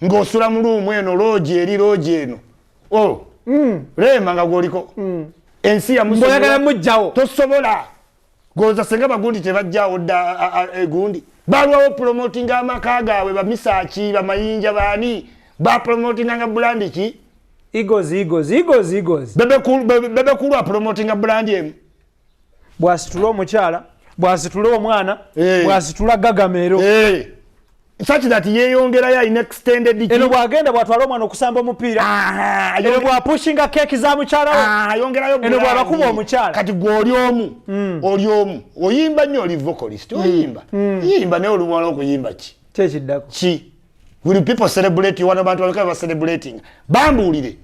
ng'osula mu room eno, lodge eri, lodge eno? Oh. Rema nga gwoliko ensi Ng'oyagala mujjawo. Tosobola. Goza senga bagundi tebajjawo dda egundi balwawo promotinga amaka gaabwe. Bamisaaki, bamayinja, baani bapromotinga nga brand ki? Eagles, Eagles, Eagles, Eagles. Bebe Cool apromotinga brand emu. Bwasitula omukyala, bwasitula omwana, Eh. bwasitula Gagamero. Eh. Such that yeyongerayo, alina extended ki? Eno bwagenda, bwatwala omwana okusamba omupiira. Ah, Eno bwapushinga keeki za mukyala we. Ah, ayongerayo Eno brand. bw'abakuba omukyala. Kati gwe oli omu, oli omu, oyimba nnyo, oli vocalist, oyimba yimba, naye olumala okuyimba ki? Kyekiddako? Ki? Will people celebrate you? Wano bantu baleka ba celebrating. Bambuulire,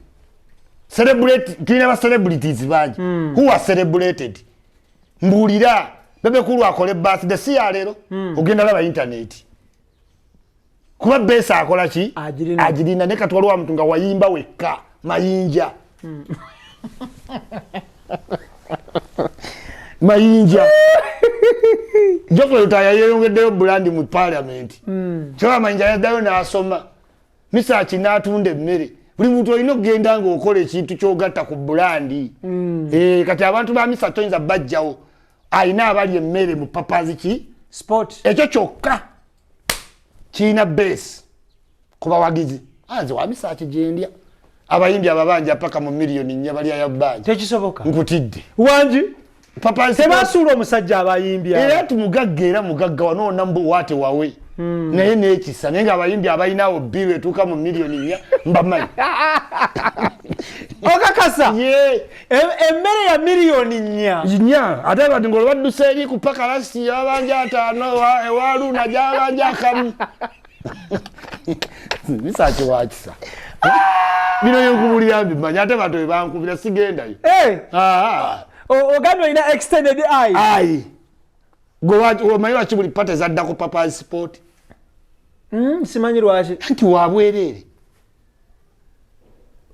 celebrate, tulina ba celebrities bangi who are celebrated. Mbuulira, Bebe Cool akole birthday si yaleero, ogenda laba internet, kuba base akola ki? Agirina. Agirina. Naye kati waliwo muntu nga wayimba wekka, Mayinja, Mayinja Geoffrey Lutaaya yeyongeddeyo brand mu parliament. Kyaba Mayinja yaddayo n'asoma Misaki n'atunda emmere. Buli muntu olina okugenda ng'okola ekintu kyogatta ku brand. Eh, kati abantu ba Misaki toyinza bajjawo, alina abali emmere mu Papazi ki? Sport. Ekyo kyokka kirina base ku bawagizi. Ah, nze wamisaki gyendya. Abayimbi ababanja paka mu miliyoni 4 bali ayabbanja. Tekisoboka. Nkutidde. Wangi. Papazi. Tebasuula omusajja abayimbi abo. Era tumugagga, era mugagga wanoona mbu waate wawe naye nekisa, naye nga abayimbi abalinawo bill etuuka mu miliyoni 4 mbamanyi. Okakasa? Ye. Emmere ya miliyoni 4? Nya. Ate bati nga olwadduse eri ku pakalasi yabanja 50, ewa Luna gyabanja akamu. Misaki wakisa, bino yenkubulira mbimanyi, ate bantu bebankubira sigendayo. Eh, Ah, ogambye olina extended eye. Ayi, gwe omanyi lwaki buli party zadda ku Papazi Sport? Simanyi lwaki. Anti wabwereere,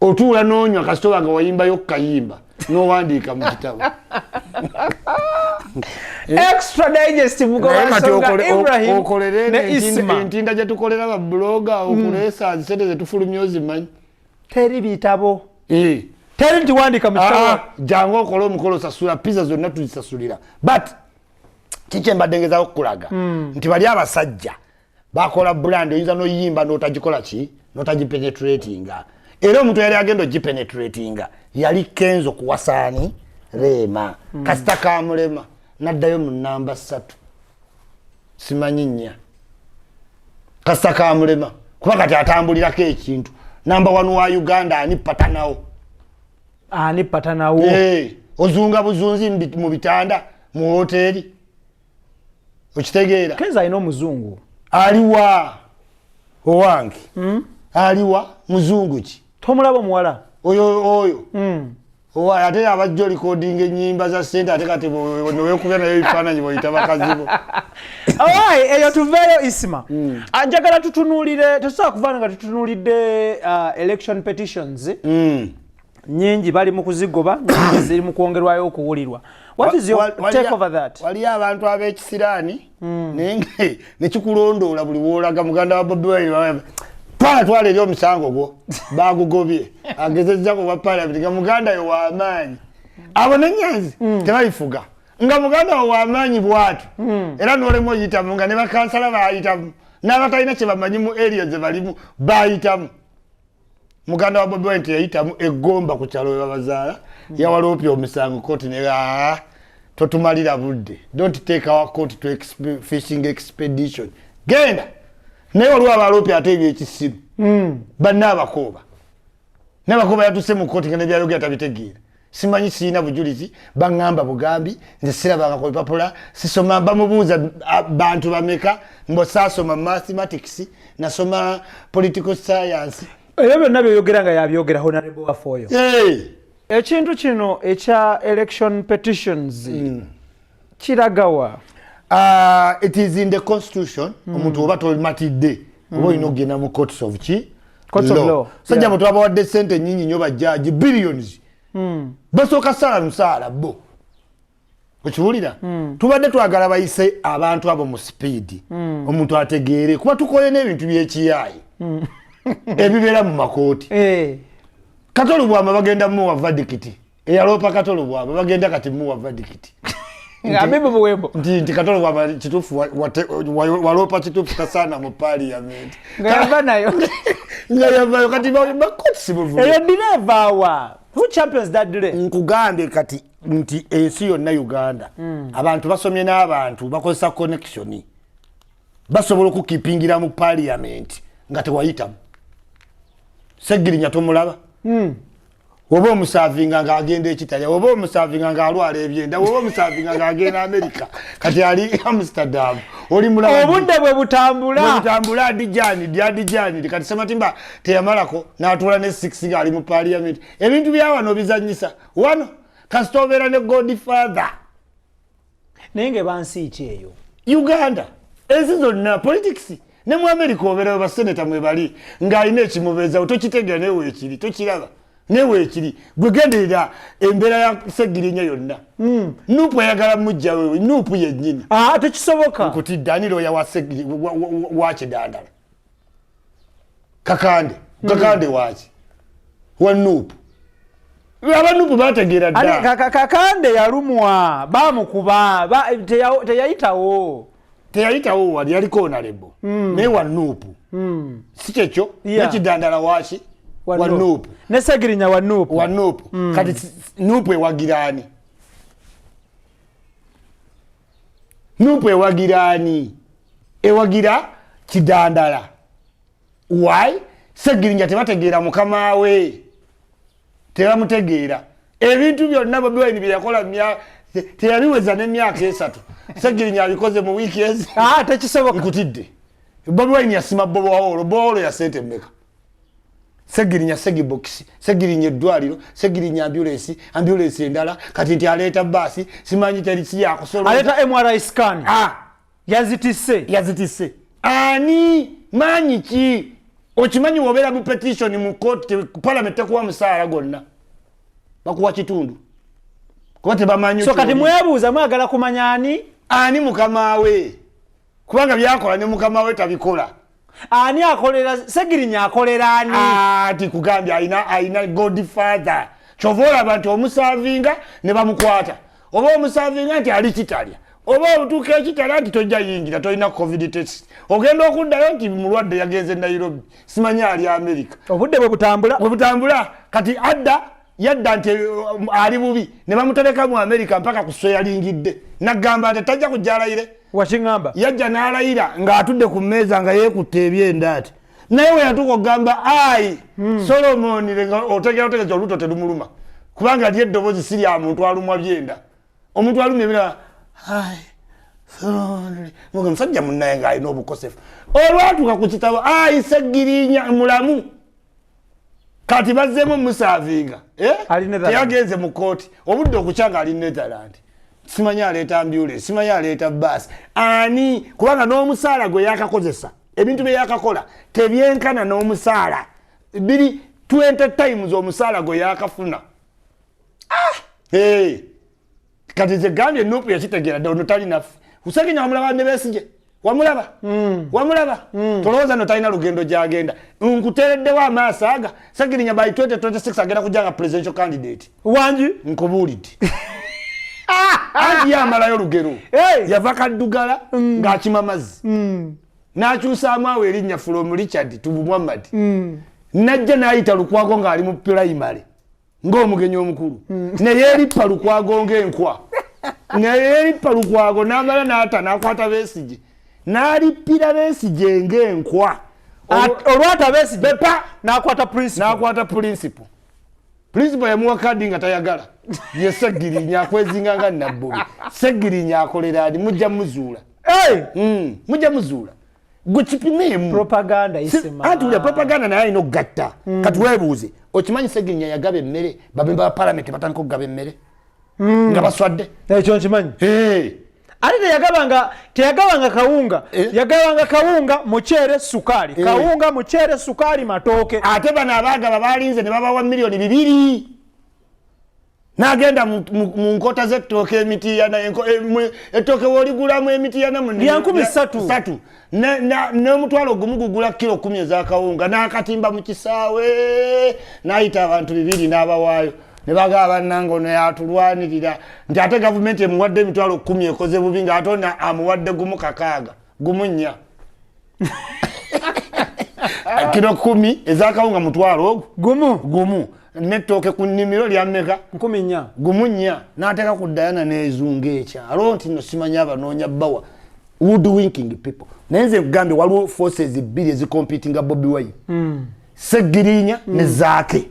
otuula n'onywa kasitoba nga wayimbayo kukayimba n'owandiika mu kitabo. Extra Digest. Naye kati Mugobansonga Ibrahim okolere ne Isma. Entinda gye tukolera ba blogger okuleesa sente zetufulumya ozimanyi? Teri bitabo. Eh. Teri nti wandika mu kitabo. Ah, jangu okole omukolo, sasula pizza zonna tuzisasulira. But kiki embadde ngezaako okukulaga nti bali abasajja bakola brand, oyinza noyimba notagikola ki, notagipenetratinga. Era omuntu yali agenda ogipenetratinga yali Kenzo kuwasaani Rema. Kasita kamulema naddayo mu namba 3, simanyi nnya. Kasita kamulema, kuba kati atambulirako ekintu namba 1 wa Uganda. Ani patanawo? Ani patanawo? Eh, ozunga buzunzi mu bitanda mu hoteri, okitegeera? Kenzo alina omuzungu. Aliwa owange? Aliwa muzungu ki? Tomulaba omuwala? Oyo oyo owa ate abajja olikodinga enyimba za sente, ate kati newekubya nayo ebifaananyi bweyita bakazi bo. Owai, eyo tuveeyo. Isma. Ah, njagala tutunuulire, tosobola kuvaana nga tutunuulidde election petitions nyingi bali mu kuzigoba, nyingi ziri mu kwongerwayo okuwulirwa. What is your take over that? Waliyo abantu ab'ekisiraani, naye nekikulondoola buli woolaga. Muganda wa Bobi Wine, twala twala eri omusango gwo bagugobye, agezezza ku bwa parliament nga muganda we w'amaanyi. Abo nenyanzi tebalifuga nga muganda we w'amaanyi bwatu, era n'olemu oyitamu nga ne bakansala bayitamu n'abatalina kye bamanyi mu area ze balimu bayitamu. Muganda wa Bobi Wine teyayitamu egomba ku kyalo we babazaala, yawaloopya omusango kooti ne "Ah, totumalira budde, don't take our court to fishing expedition, genda." Naye waliwo abaloopya ate ebyekisiru banne abakooba nabakooba yatuse mu kooti nga nebyayogera tabitegeera. Simanyi, siina bujulizi, baŋŋamba bugambi, nze sirabanga ku bipapula, sisoma. Bamubuuza, "Ah, bantu bameka?" Mbo saasoma mathematics, nasoma political science. Ebyo byonna byoyogera nga yabyogera honorable waffe oyo. Ekintu kino ekya election petitions kiragawa? It is in the constitution. Omuntu oba tomatidde, oba olina okugenda mu courts of ki? Courts of law. Sajja bwe twabawadde sente nyingi nnyo, bajjaji, billions, basooka sala musaala bo. Okiwulira? Tubadde twagala bayise abantu abo mu speed, omuntu ategeere, kuba tukole n'ebintu byekiyaayi ebibeera mu makooti. Kato Lubwama bagenda muwa verdict. Eyaloopa Kato Lubwama bagenda kati muwa verdict. Abibu Buwembo. Nti Kato Lubwama kituufu waloopa kituufu, tasaana mu parliament. Nga yava nayo. Nga yavayo. Kati bakooti si buvuyo. Eyo delay evaawa? Who champions that delay? Nkugambye kati nti ensi yonna Uganda, abantu basomye n'abantu bakozesa connection, basobola okukipingira mu parliament nga tewayitamu. Segirinya tomulaba? Oba omusavinga ng'agenda ekitalya, oba omusavinga ng'alwala ebyenda, oba omusavinga ng'agenda America, kati ali Amsterdam, oli mulaba. Obudde bwe butambula. Bwebutambula, adijani adijani. Kati Sematimba teyamalako n'atuula ne 6 ng'ali mu parliament. Ebintu bya wano bizanyisa wano, kasita obeera ne godfather. Naye nga bansi ki eyo? Uganda, ensi zonna politics, ne mu America obeerayo baseneta mwe bali ng'alina ekimubeezawo, tokitegeera, naye weekiri, tokiraba, naye weekiri. Gwe genderera embeera ya Segirinya yonna. NUP ayagala mujja wewe, NUP yennyini. Ah, tekisoboka. Nkutidde, ani looya wa wa Kidandala? Kakande. Kakande waki? Wa NUP. Aba NUP bategeera Ani- dda. Kakande yalumwa, bamukuba, teyayitawo. Teyayitawo wali, yaliko honorable, naye wa NUP, si kyekyo? Nekidandala waki? Wa NUP. Ne Segirinya wa NUP. Wa NUP. Kati NUP ewagiraani? NUP ewagiraani? Ewagira Kidandala. Why? Segirinya tebategeera mukama we, tebamutegeera. Ebintu byonna Bobi Wine byeyakola teyabiweza n'emyaka 3, Segirinya abikoze mu wiiki ezi. Ah, tekisoboka. Nkutidde, Bobi Wine yasima borehole. Borehole ya sente mmeka? Segirinya segibox, Segirinya eddwaliro, Segirinya ambulance, ambulance endala, kati nti aleeta baasi, simanyi teri si yakusolo. Aleeta MRI scan. Ah, yazitisse. Yazitisse ani? Maanyi ki? Okimanyi wobeera mu petition mu court, parliament tekuwa musaala gwonna, bakuwa kitundu kuba tebamanyi. So kati ky'oli. Mwebuuza, mwagala kumanya ani? Ani mukama we? Kubanga byakola ne mukama we tabikola. Ani akolera Segirinya? Akolera ani? Ati kugambye alina godfather. Kyova olaba nti omusavinga ne bamukwata, oba omusavinga nti ali kitalya, oba otuuka ekitala nti tojja yingira, tolina COVID test, ogenda okuddayo nti mulwadde, yagenze Nairobi, simanyi ali America. Obudde bwe butambula. Bwe butambula. Kati adda, yadda nti ali bubi, ne bamutereka mu America mpaka ku yalingidde, nagamba nti tajja kujja alayire. Wakiŋŋamba. Yajja n'alayira ng'atudde ku mmeeza nga yeekutte ebyenda ati, naye we yatuuka okugamba "I Solomon", otegera otegeza olubuto terumuluma, kubanga ly eddoboozi si lya muntu alumwa byenda. Omuntu alumya ebira, "I Solomon", muga musajja munnaye ng'alina obukosefu. Olwatuuka ku kitabo "I Segirinya", mulamu. Kati bazzeemu musavinga, eh? Ali Netherland. Teyagenze mu kooti. Obudde okukya nga ali Netherland, simanyi aleeta ambulance, simanyi aleeta baasi, ani? Kubanga n'omusaala gwe yakakozesa, ebintu bye yakakola tebyenkana n'omusaala, biri 20 times omusaala gwe yakafuna. Hey. Kati nze gambye NUP yakitegeera dda, ono tali naffe. Segirinya wamulaba ne Besigye? Wamulaba? Wamulaba? Tolowooza no talina lugendo gyagenda. Nkutereddewo amaaso aga Segirinya, by 2026 agenda kujja nga presidential candidate. Wangi? Nkubuulidde, anti ye amalayo lugero. Hey! Yava Kaddugala ng'akima mazzi, n'akyusaamu awo erinnya from Richard to Muhammad, najja n'ayita Lukwago ng'ali mu primary ng'omugenyi omukulu, neyeerippa Lukwago ng'enkwa, neyeerippa Lukwago, n'amala n'ata n'akwata Besigye, n'alippira Besigye ng'enkwa. Olwata Besigye Bepa! N'akwata principal. N'akwata principal. Principal yamuwa kadi nga tayagala. Ye Segirinya akwezinga nga Nabbubi. Segirinya akolera ani? Mujja muzuula. Hey! Mujja muzuula. Gwe kipimeemu. Propaganda, Isima. Anti ulya propaganda naye alina okugatta. Kati weebuuze, okimanyi Segirinya yagaba emmere, bamemba ba palamenti batandika okugaba emmere nga baswadde? Ekyo nkimanyi. Hey. Ate teyagabanga kawunga. Eh. Yagabanga kawunga, muceere, sukaali. Kawunga, muceere, sukaali, matooke. Ate bano abaagaba balinze ne babawa 2 miliyoni, n'agenda mu nkota z'ettooke emitiyana, ettooke w'oligulamu emitiyana Lya 3,000. Satu. N'omutwalo 1 gugula kilo 10 ez'akawunga, n'akatimba mu kisaawe, n'ayita abantu bibiri n'abawaayo, ne bagaba, "Bannange, ono yatulwanirira," nti ate gavumenti emuwadde emitwalo 10 ekoze bubi, ng'ate ono amuwadde gumu kakaaga gumu nnya. Kilo 10 ez'akawunga, mutwalo ogwo gumu. Gumu, n'ettooke ku nnimiro lyammeka? 4,000. Gumu nnya, n'ateeka ku Dayana n'ezunga ekyalo nti no simanyi abanoonya bawa wood winking people. Naye nze nkugambye, waliwo forces bbiri ezicompetinga Bobi Wine, Segirinya ne Zaake.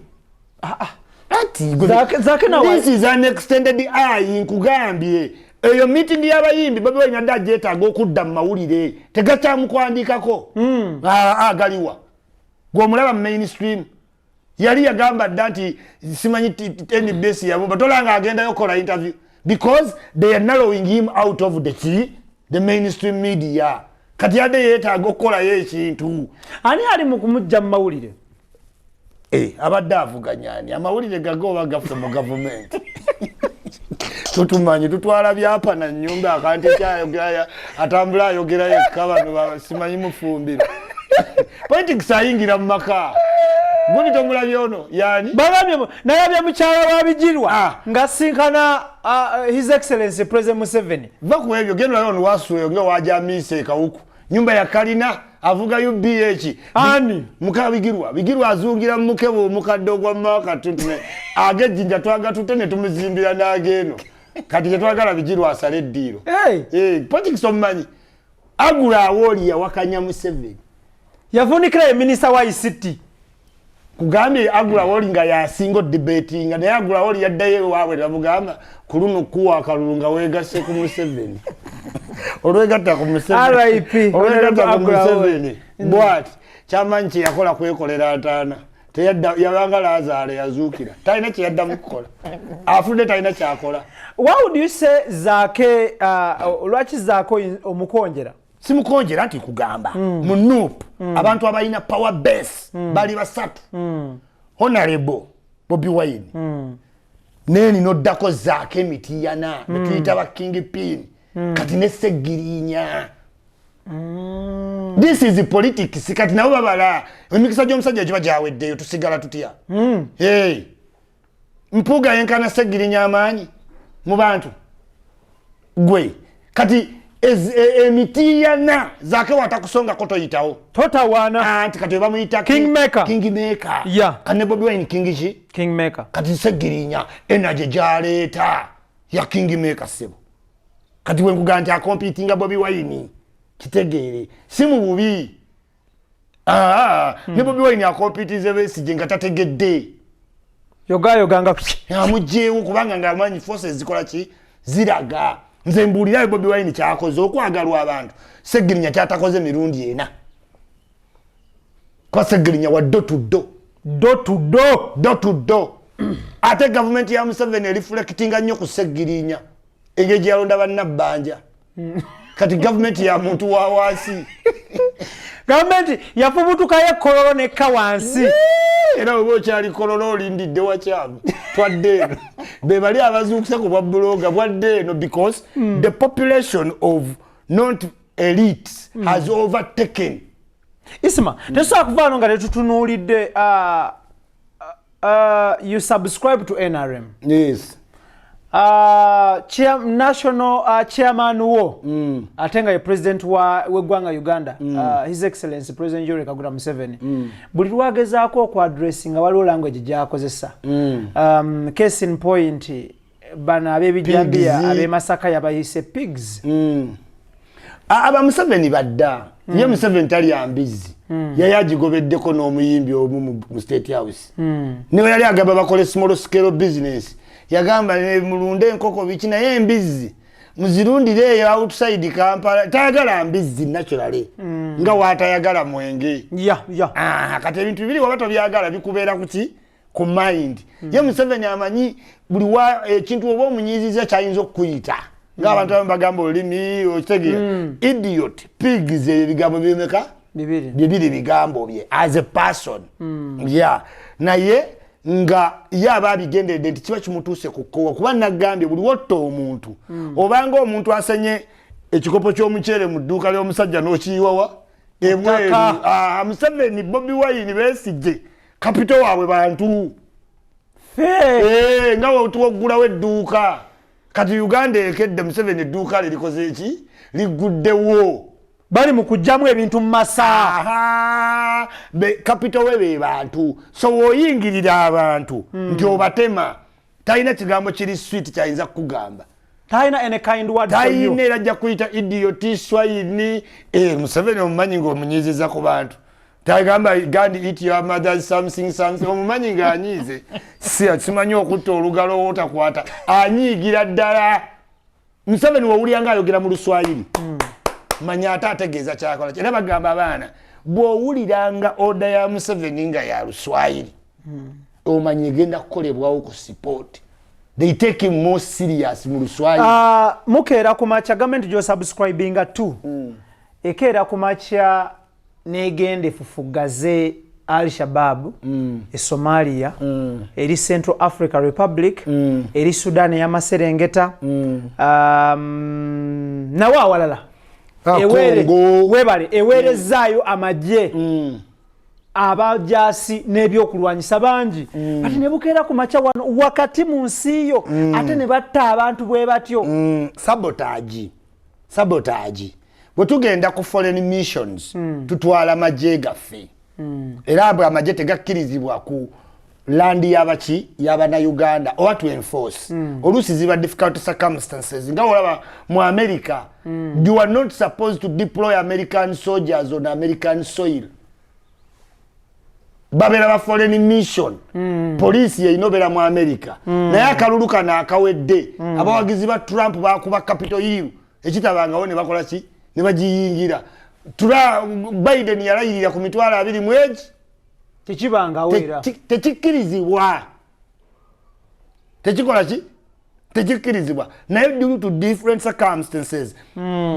Ati Zaake nawe- this is an extended eye. Nkugambye, eyo meeting y'abayimbi, Bobi Wine adde agyetaaga okudda mu mawulire, tegakyamukwandikako. Ah, ah, galiwa gw'omulaba mu mainstream? Yali yagamba dda nti simanyi NBS yabumba tolanga agendayo kola interview because they are narrowing him out of the key, the mainstream media. Kati yadde yeetaaga okukolayo ekintu. Ani ali mu kumujja mu mawulire? Eh, abadde avuganya ani? Amawulire gaga oba gaffe mu gavumenti tutumanyi, tutwala byapa na nyumba, akanti ekyayogera atambula ayogera yekka. Bano simanyi mufumbiro, politics ayingira mu maka gundi, tomulabye ono yani? Bagambye nalabye mukyala wa Bigirwa Ah. ng'asinkana His Excellency President Museveni. Va ku ebyo, genda ono wasueyo nga wajamiisa ekawuku, nyumba ya kalina, avuga UBH. Ani? Muka Bigirwa. Bigirwa azungira mu mukebe omukadde ogwa maka tutune agejjinja, twagatute ne tumuzimbira n'ageeno. Kati kyetwagala Bigirwa asale eddiiro. Hey. Eh, politics omumanyi agula awooli yawakanya Museveni. Yavunikira ye minisita wa ICT. Kugambye agula wooli nga yasinga odebatinga, naye agula wooli yaddayo ewaabwe ne bamugamba, "Ku luno kuwa akalulu nga weegasse ku Museveni." Olwegatta ku Museveni, RIP, olwegatta ku Honorable Agula. Museveni bwati kyamanyi kyeyakola kwekolera ntaana. Teyadda, yabanga Laazaalo yazuukira, talina kyeyaddamu kukola, afudde, talina kyakola. Why would you say Zaake, lwaki Zaake omukonjera? Simukonjera nti kugamba mu NUP abantu abalina power base bali basatu: Honorable Bobi Wine, neni noddako Zaako emitiyana betuyita ba king pin, kati ne Segirinya. This is politics. Kati nabo babala emikisa gy'omusajja giba gyaweddeyo, tusigala tutya? Hey. Mpuuga yenkana Segirinya amaanyi mu bantu gwe. Kati emitiyana Zaake watakusongako toyitawo. Totawaana. Anti kati bamuyita Kingmaker. Kingmaker. Kati ne Bobi Wine king ki? Kingmaker. Kati Segirinya energy gyaleeta ya kingmaker, ssebo. Kati wenkugaa nti acompetinga Bobi Wine, kitegeere si mu bubi. Ah, ne Bobi Wine acompetize Besigye nga tategedde. Yogayoganga. Amugjeewo kubanga ngaamanyi forces zikola ki, ziraga. Nze mbuulirayo, Bobi Wine kyakoze okwagalwa abantu, Segirinya kyatakoze mirundi ena, kuba Segirinya wa door to door. Door to door. Door to door. Ate gavumenti ya Museveni ereflectinga nnyo ku Segirinya, engeri gye yalonda bannabbanja. Kati gavumenti ya muntu wa wansi. Gavumenti yafubutukayo ekkololo nekka wansi. Era oba okyali kololo, olindidde wakyamu. Twadde eno, be bali abazuukuse ku bwa blogger bwadde eno, because the population of not elites has overtaken. Isima, tesobola kuvaano nga tetutunuulidde, you subscribe to NRM. Yes. National chairman wo, ate nga ye president wa w'eggwanga Uganda, His Excellency President Yoweri Kaguta Museveni, buli lwagezaako okuaddressinga waliwo language gyakozesa. Case in point, bano ab'ebijambiya Pigs. ab'e Masaka yabayise pigs. Aba Museveni badda ye Museveni talya mbizzi, yali agigobeddeko n'omuyimbi omu mu State House. Niwe yali agamba bakole small scale business, yagamba, "Ne mulunde enkoko biki, naye embizzi Muzirundire eyo outside Kampala. Tayagala mbizzi naturally, nga watayagala mwenge. Ah, kati ebintu bibiri waba tobyagala, bikubeera kuki? Ku mind. Ye Museveni amanyi buli wa ekintu oba omunyiiziza kyayinza okukuyita, ng'abantu abamu bagamba olulimi, okitegeera, idiot, pigs. Ebyo ebigambo bimeka? Bibiri. Bibiri bigambo bye as a person. Yeah, naye nga ye aba abigenderedde nti kiba kimutuuse ku kkowa, kuba nagambye buli wotta omuntu, obanga omuntu asenye ekikopo ky'omuceere mu dduuka ly'omusajja n'okiyiwawa ebweru. Ttaka. Ah, Museveni, Bobi Wine, Besigye, capital waabwe bantu. Fe. Eh, nga wetuwaggulawo edduuka. Kati Uganda ekedde, Museveni edduuka lye likoze eki? Ligguddewo. Bali mu kugyamu ebintu mu masa. Aha, capital we be bantu. So woyingirira abantu nti obatema, talina kigambo kiri sweet kyayinza kukugamba. Talina any kind word for you. Talina, era ajja kuyita idiot, swine. Eh, Museveni omumanyi ng'omunyiiziza ku bantu, tagamba go and eat your mother's something something. Omumanyi ng'anyiize, si simanyi okutta olugalo wotakwata, anyiigira ddala. Museveni wowulira nga ayogera mu Luswayiri, manya ate ategeeza kyakola. Era bagamba abaana, bw'owuliranga order ya Museveni nga ya Luswayiri, omanya egenda kukolebwawo ku spot. They take him more serious mu Luswayiri. Ah, mukeera ku makya, gavumenti gyosubscribinga to ekeera ku makya negenda efufugaze Al Shabab e Somalia, eri Central Africa Republic, eri Sudan ey'amaserengeta, nawe awalala. Ah, Congo. Webale, eweerezaayo amagye, abajasi n'ebyokulwanyisa bangi. Ate ne bukeera ku makya wano wakati mu nsi yo, ate ne batta abantu bwe batyo. Sabotage, sabotage. Bwe tugenda ku foreign missions, tutwala magye gaffe, era bwe amagye tegakkirizibwa ku land yabaki, y'abannayuganda, oba to enforce. Oluusi ziba difficult circumstances, nga olaba mu America, you are not supposed to deploy American soldiers on American soil. Babeera ba foreign mission. Poliisi yeyina obeera mu America. Naye akalulu kano akawedde, abawagizi ba Trump bakuba Capitol Hill ekitabangawo, ne bakola ki? Ne bagiyingira. Biden yalayirira ku 200,000 egi. Tekibangawo era. Tekikkirizibwa, tekikola ki, tekikkirizibwa. Naye due to different circumstances,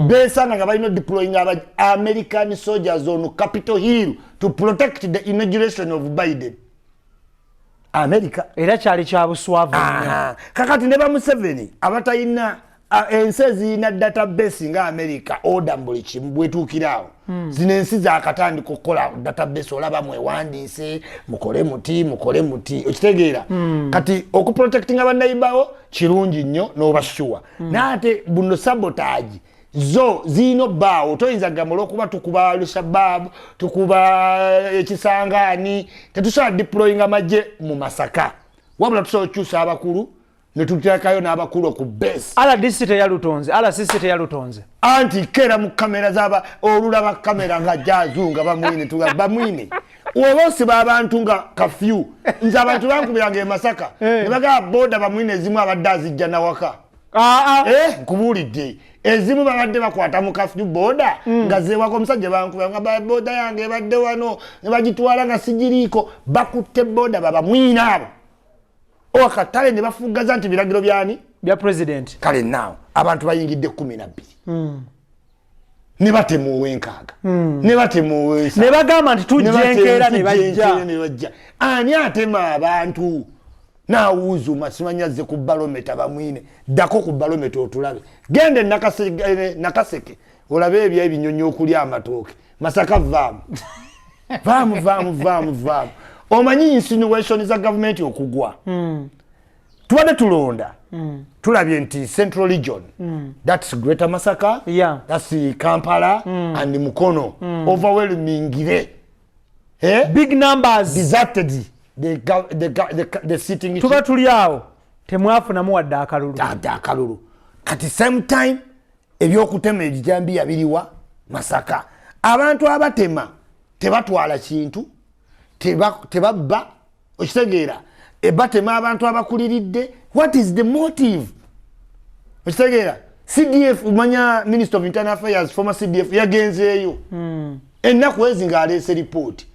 besanga nga balina deploying aba American soldiers on Capitol Hill to protect the inauguration of Biden, America. Era kyali kya buswavu nnyo. Aha. Kakati ne bamuseveni abatalina ensi ezirina database nga America, order mu buli kimu bwetuukiraawo. Zino ensi zakatandika okukola database, olaba mwewandiise, mukole muti, mukole muti, okitegeera? Kati okuprotectinga banayibawo kirungi nnyo n'oba sure. Naye ate buno sabotage zo zirina obbaawo. Toyinza gamba olwokuba tukuba Al-Shabaab, tukuba ekisangaani, tetusobola deployinga magye mu Masaka, wabula tusobola okukyusa abakulu netuteekayo n'abakulu ku base. RDC teyalutonze, RCC teyalutonze. Anti keera mu kamera zaba olulaba kamera nga jazunga Bamwine, tuga Bamwine oba osiba abantu nga kafyu. Nze abantu bankubiranga e Masaka ne bagamba boda Bamwine ezimu abadde azijja nawaka. Aa. Eh, nkubuulidde, ezimu babadde bakwata mu kafyu boda nga zewaka. Omusajja bankubira nga boda yange ebadde wano ne bagitwala nga sigiriiko. Bakutte boda babamwine abo owakatale ne bafugaza nti biragiro byani? Bya president. Kale naawe abantu bayingidde 12 ne batema ow'enkaaga, ne batema ow'ensanvu. Ne bagamba nti tujja enkeera, ne bajja. Ne bajja. Ani atema abantu nawuuzuma? Simanya azze ku balometa. Bamwine, ddako ku balometa otulabe. Genda e Nakaseke olabe ebyo ebinyonyi okulya amatooke. Masaka vaamu, vaamu, vaamu, vaamu, vaamu. Omanyi insinuation za gavumenti okugwa, tubadde tulonda, tulabye nti Central Region, that's Greater Masaka, that's Kampala and Mukono, overwhelmingly, eh? Big numbers. Deserted the sitting. Tuba tuli awo, temwafunamu wadde akalulu. Ate akalulu. Kati same time ebyokutema ebijambiya biriwa Masaka. Abantu abatema tebatwala kintu, tebabba, okitegeera? Batema abantu abakuliridde. What is the motive? Okitegeera? CDF, manya Minister of Internal Affairs, former CDF, yagenzeeyo ennaku ezi ng'aleese ripooti.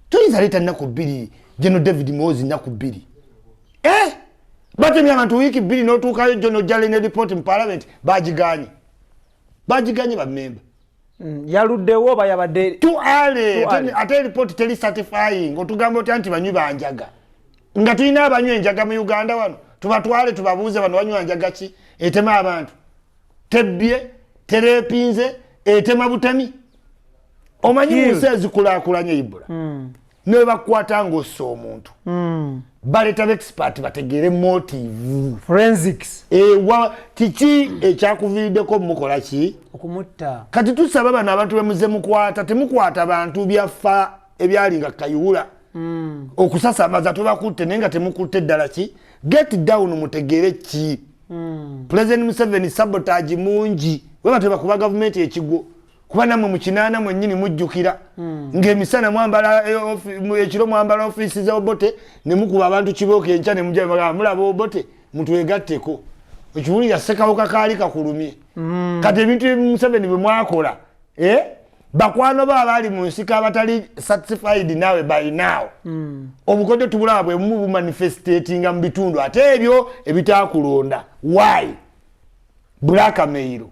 Toyinza leeta nnaku 2, General David Muhoozi, nnaku 2. Eh! Batemye abantu wiiki 2, n'otuukayo jjo n'ojja ne ripooti mu parliament. Bagiganye, bagiganye bammemba. Yaluddewo oba yabadde Too early. Too early. Ate ripooti teri satisfying. Otugamba otya nti banywi banjaga, nga tulina abanywa enjaga mu Uganda wano? Tubatwale tubabuuze, bano banywa njaga ki etema abantu? Tebbye, terepinze, etema butemi. Omanyi mu nsi ezikulaakulanye, ibula ne bakwata ng'ossa omuntu, baleeta expert bategeere motive. Forensics. Ewa kiki ekyakuviiriddeko mukola ki? Okumutta. Kati tusaba bano abantu bemuze mukwata, temukwata bantu byafa ebyali nga Kayihura okusasamaza. Tubakutte naye nga temukutte ddala ki? Get down, mutegeere ki. President Museveni sabotage mungi, weba tebakuba gavumenti ekigwo, kuba nammwe mu 80 mwennyini mujjukira ng'emisana mwambala ekiro mwambala ofiisi za Obote ne mukuba abantu kibooko, enkya ne mujja bagamba, mulaba Obote mutwegatteko. Ekiwulira Ssekawuka kaali kakulumye. Kati ebintu Museveni bwe mwakola, eh? Bakwano bo abaali mu nsiko abatali satisfied naawe by now, obukodyo tubulaba bwe bumu bumanifestatinga mu bitundu ate ebyo ebitakulonda. Why blackmail?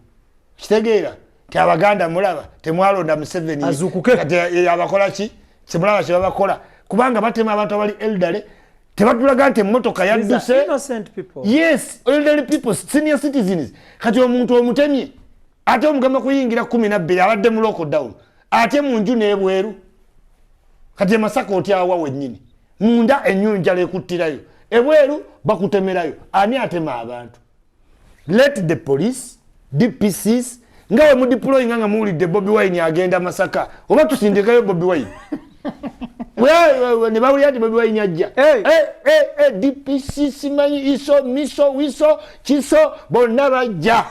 Kitegeera ti Abaganda mulaba temwalonda Museveni. Azuukuke. Kati abakola ki? Kimulaba kyebabakola, kubanga batema abantu abali elderly, tebatulaga nti emmotoka yadduse. Innocent people. Yes, elderly people, senior citizens. Kati omuntu omutemye, ate omugamba kuyingira 12, abadde mu lockdown, ate mu nju n'ebweru. Kati emasaka otyawa wennyini munda ennyunjala ekuttirayo, ebweru bakutemerayo. Ani atema abantu? Let the police, DPCs, nga we mudeployinga nga muwulidde Bobi Wine agenda Masaka, oba tusindikayo Bobi Wine. Ne bawulira nti Bobi Wine ajja. Hey. Eh, eh, eh, DPC, simanyi iso miso wiso kiso, bonna bajja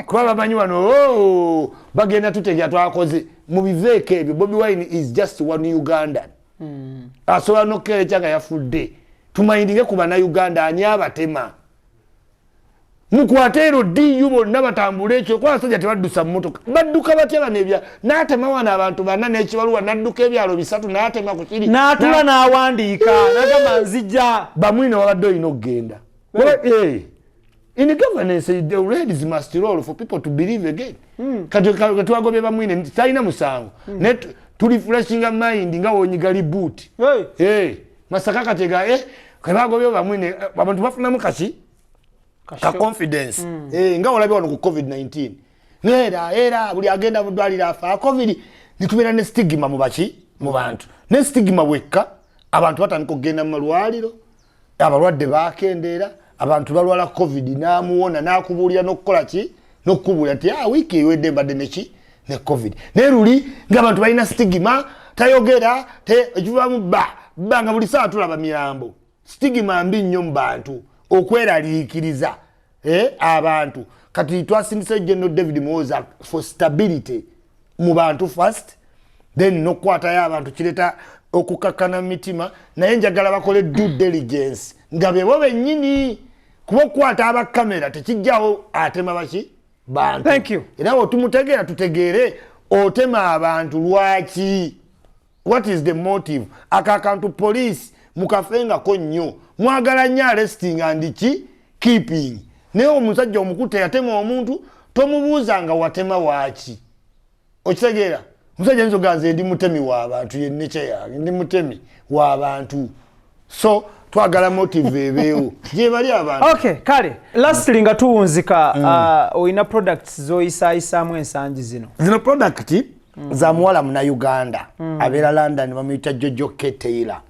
kuba bamanyi wano, oh, bagenda tutegera twakoze. Mubiveeko ebyo. Bobi Wine is just one Ugandan. Asobola nokukerekya nga yafudde. Tumanyirire ku Bannayuganda ani abatema. Mukwate ero du bonna batambule ekyo, kuba abasajja tebaddusa mmotoka, badduka batya bano? Ebya n'atema wano abantu bana n'ekibaluwa, n'adduka ebyalo bisatu, n'atema ku kiri. N'atula n'awandiika n'agamba nzija. Bamwine wabadde olina okugenda. In governance, the heads must roll for people to believe again. Kati twagobye Bamwine, talina musango, naye tulifreshinga mind nga wonyiga reboot. Hey. Eh, Masaka katega kebagobye Bamwine, abantu bafunamu kaki ka confidence. Nga olabye wano ku COVID-19, era era buli agenda mu ddwaliro afa COVID, nitubeera ne stigma mu baki, mu bantu. Ne stigma wekka, abantu batandika okugenda mu malwaliro, abalwadde bakendeera. Abantu balwala COVID n'amuwona n'akubuulira n'okukola ki, n'okukubuulira nti, ah, wiiki ewedde mbadde neki ne COVID. Naye luli ng'abantu balina stigma, tayogera ekivamu ba ba nga buli saa tulaba mirambo. Stigma mbi nnyo mu bantu, okweraliikiriza abantu. Kati twasindise General David Muhoozi for stability mu bantu first, then nokukwatayo abantu kireeta okukakkana mu mitima. Naye njagala bakole due diligence nga bebo bennyini, kuba okukwata abakamera tekijjawo atema baki bantu. Thank you. Era otumutegeera, tutegeere otema abantu lwaki, what is the motive? Aka akantu police mukafengako nnyo. Mwagala nnyo arresting and ki keeping, naye omusajja omukutte yatema omuntu, tomubuuza nga watema waaki. Okitegeera? Omusajja ayinza okugamba, nze ndi mutemi w'abantu, yenneca yange, ndi mutemi w'abantu. So twagala motive ebeewo gyebali abantu. Okay, kale lastly nga tuwunzika, olina products zoyisaayisaamu ensangi zino? Zino product za muwala Munauganda abeera London, bamuyita Jojo K Taylor.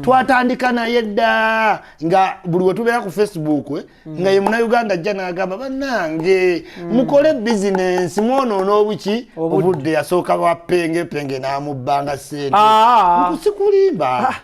Twatandika naye dda nga buli wetubeera ku Facebook, nga ye Munauganda ajja n'agamba, bannange mukole bizinensi, mwonoona obuki obudde. Yasooka bwa Penge, Penge n'amubbanga sente. Nkusikulimba.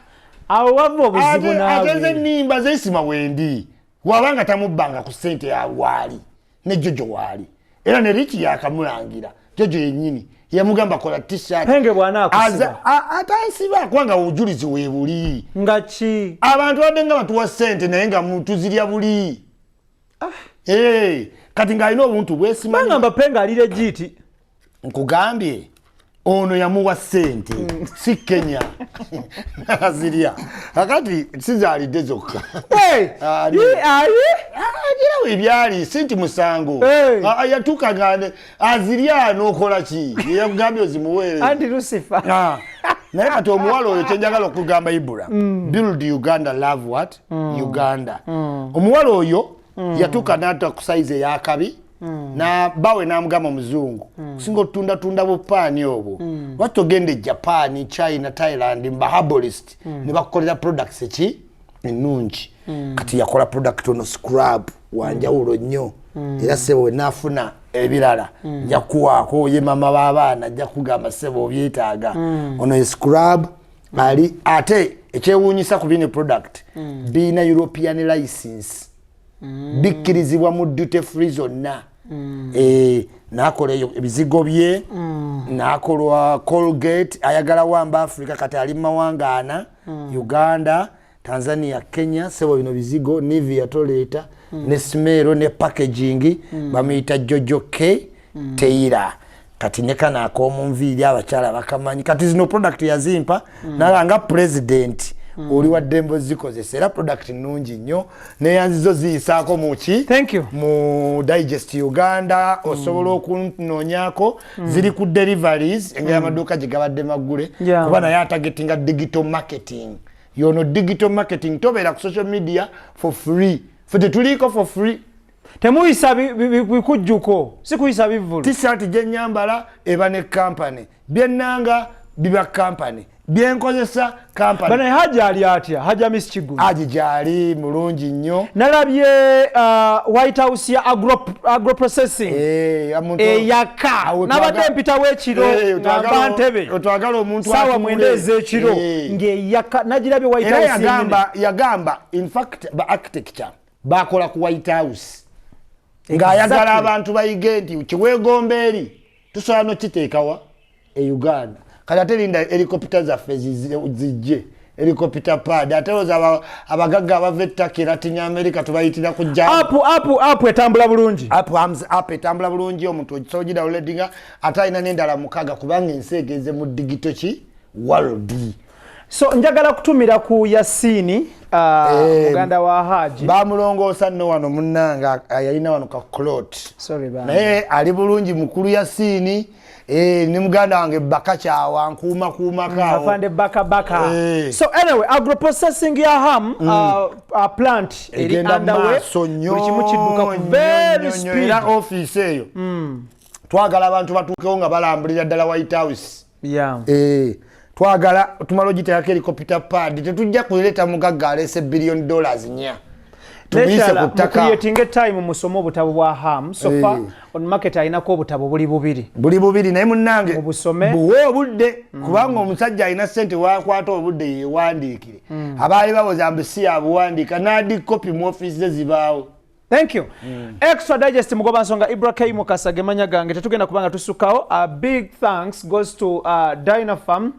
Awo wava obuzibu. Ate nze naawe nnimba zeesima wendi wabanga tamubbanga ku ssente ya waali ne Jojo waali, era ne Riki yakamulangira. Jojo yennyini yamugamba kola T-shirt. Penge bw'anaakusiba? Atansiba kubanga obujulizi weebuli. Nga ki? Abantu badde nga batuwa ssente naye nga tuzirya buli. Eh, Kati ng'alina obuntu bwesimanyi. Banga Mbappe ng'ali legit. Nkugambye, ono yamuwa ssente, si Kenya azirya. Kakati sizaalidde zokka. Hey! Ani? Ii, ayi? Agirawo ebyali, si nti musango. Hey! Ah, yatuuka nga azirya, n'okola ki? Yeyakugambye ozimuweere? Anti Lucifer. Ah, naye kati omuwala oyo, kyenjagala okugamba, Ibra, build Uganda, love what Uganda. Omuwala oyo yatuuka n'ata ku size eyakabi, na bawe n'amugamba, omuzungu kusinga otutundatunda bupaani obwo, lwaki togenda e Japan, China, Thailand, mba herbalist ne bakukolera products eki ennungi? Kati yakola product ono, scrub wanjawulo nnyo. Era sebo, wenaafuna ebirala nja kuwaako. Ye mama b'abaana ajja kugamba, sebo, obyetaaga. Ono ye scrub ali. Ate ekyewuunyisa ku bino product, biina European license, bikkirizibwa mu duty free zonna. Nakola eyo ebizigo bye, nakolwa Colgate, ayagala wamba Africa. Kati ali mu mawanga ana: Uganda, Tanzania, Kenya. Sebo, bino bizigo Nivea toleeta ne smell ne packaging. Bamuyita Jojo K Teira. Kati ne kano ak'omunviiri abakyala bakamanyi. Kati zino product yazimpa nala nga president oli wa ddembe ozikozesa, era product nnungi nnyo, neyanzizo ziyisaako muki Thank you. mu Digest Uganda. Osobola okunoonyako, ziri ku deliveries, engeri amaduuka gye gabadde maggule, kuba naye atargetinga digital marketing. Yono digital marketing, tobeera ku social media for free. Fe tetuliiko for free. Temuyisa bikujjuko, si kuyisa bivvulu. T-shirt gyenyambala eba ne company, byennanga biba company, byenkozesa company. Bana, Haji ali atya? Haji Miss Kigulu? Haji gyali mulungi nnyo. Nalabye White House ya agro processing Eh, eyaka. Awo Nabadde mpitawo ekiro Eh, nga mba Ntebe, otwagala omuntu saawa atuule. 9 ez'ekiro, ng'eyaka. Nagirabye White Era House yennyini. yagamba, in fact, ba architecture bakola ku White House ng'ayagala abantu bayige nti kiweegomba eri tusobola nokiteekawa e Uganda. Kati ate linda helicopter zaffe zijje, helicopter pad. Ate oza abagagga abava e Turkey, Latin America, tubayitira ku jam. App etambula bulungi. App, Hams app etambula bulungi. Omuntu osobola ogidownloadinga. Ate alina n'endala 6, kubanga ensi egenze mu digital ki world. So njagala kutumira ku Yasini, muganda wa Haji. Bamulongoosa nno wano, munnanga yalina wano ka clot. Sorry, bambi. Naye ali bulungi mukulu Yasiini, ne muganda wange Baka Kyawa nkuumakuumako awo. Afande Baka Baka. Eh. So anyway, agroprocessing ya ham plant eri Egenda underway. maaso nnyo, Buli kimu kidduka ku nnyo, very nnyo, nnyo. speed. Era ofiisi eyo twagala abantu batuukewo nga balambulira ddala White House. Twagala tumala ogiteekako helicopter pad. Tetujja kuleeta mugagga aleese billion dollars 4 tumuyise Nekyala, ku ttaka. Mucreatinge time musome obutabo bwa ham. So far on market alinako obutabo buli bubiri. Buli bubiri, naye munnange, Mubusome. buwe obudde, kubanga omusajja alina ssente, wakwata obudde yewandiikire. Abaali bawoza mbu si yabuwandiika, nadi kopi mu ofiisi ze zibaawo. Thank you. Extra Digest, mugoba nsonga Ibra K Mukasa gemanya gange. Tetugenda kubanga tusukkawo. A big thanks goes to Dynapharm.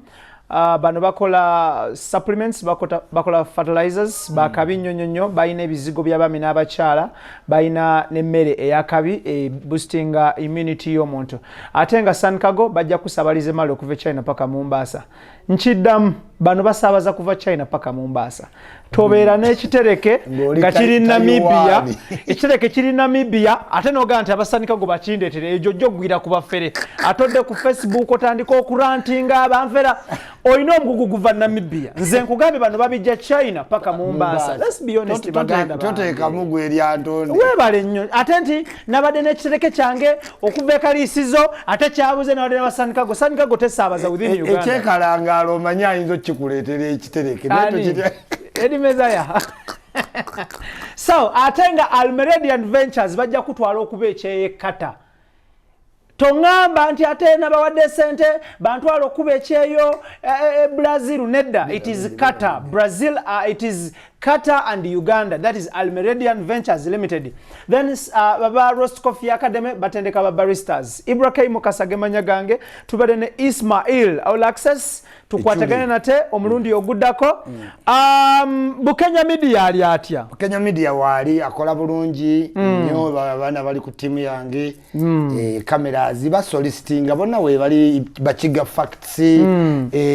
Bano bakola supplements, bakola fertilizers, bakabi nnyo nnyo nnyo. Balina ebizigo by'abaami n'abakyala, balina n'emmere eyakabi e boostinga immunity y'omuntu. Ate nga Sankago bajja kusabaliza emmale okuva e China paka Mombasa. Nkiddamu, bano basaabaza kuva China paka Mombasa. Tobeera n'ekitereke Ng'oli nga kiri Namibia. Taiwan. Ekitereke kiri Namibia, ate nogaa nti abasanikago bakindeetere. Egyo jjo ogwira ku bafere. Atodde ku Facebook otandika okurantinga abanfera, olina omugugu guva Namibia. Nze nkugambye, bano babijja China paka Mombasa. Let's be honest, baganda bange. Toteekamu gwe eryantonde. Weebale nnyo. Ate nti nabadde n'ekitereke kyange okuva ekaliisizo, ate kyabuze. Nabadde nabasanikago. Sanikago tesaabaza within Uganda. Ekyekalangalo omanyi ayinza okukikuleetera ekitereke, naye Ani? Edi Mezaya. So ate nga Almeredian Ventures bajja kutwala okuba ekyeyekata. Toŋŋamba nti ate nabawadde sente bantwala okuba ekyeyo, Brazil. Nedda, it is Qatar, Brazil, it is Qatar and Uganda, that is Almeredian Ventures Limited. Then baba Roast Coffee Academy, batendeka ba baristas. Ibra K Mukasa gemanya gange, tubadde ne Ismail All Access, tukwatagane nate omulundi oguddako. Bukenya Media ali atya? Kenya Media waali akola bulungi nnyo. Abaana bali ku ttiimu yange, cameras basolicitinga bonna webali, bakiga facts,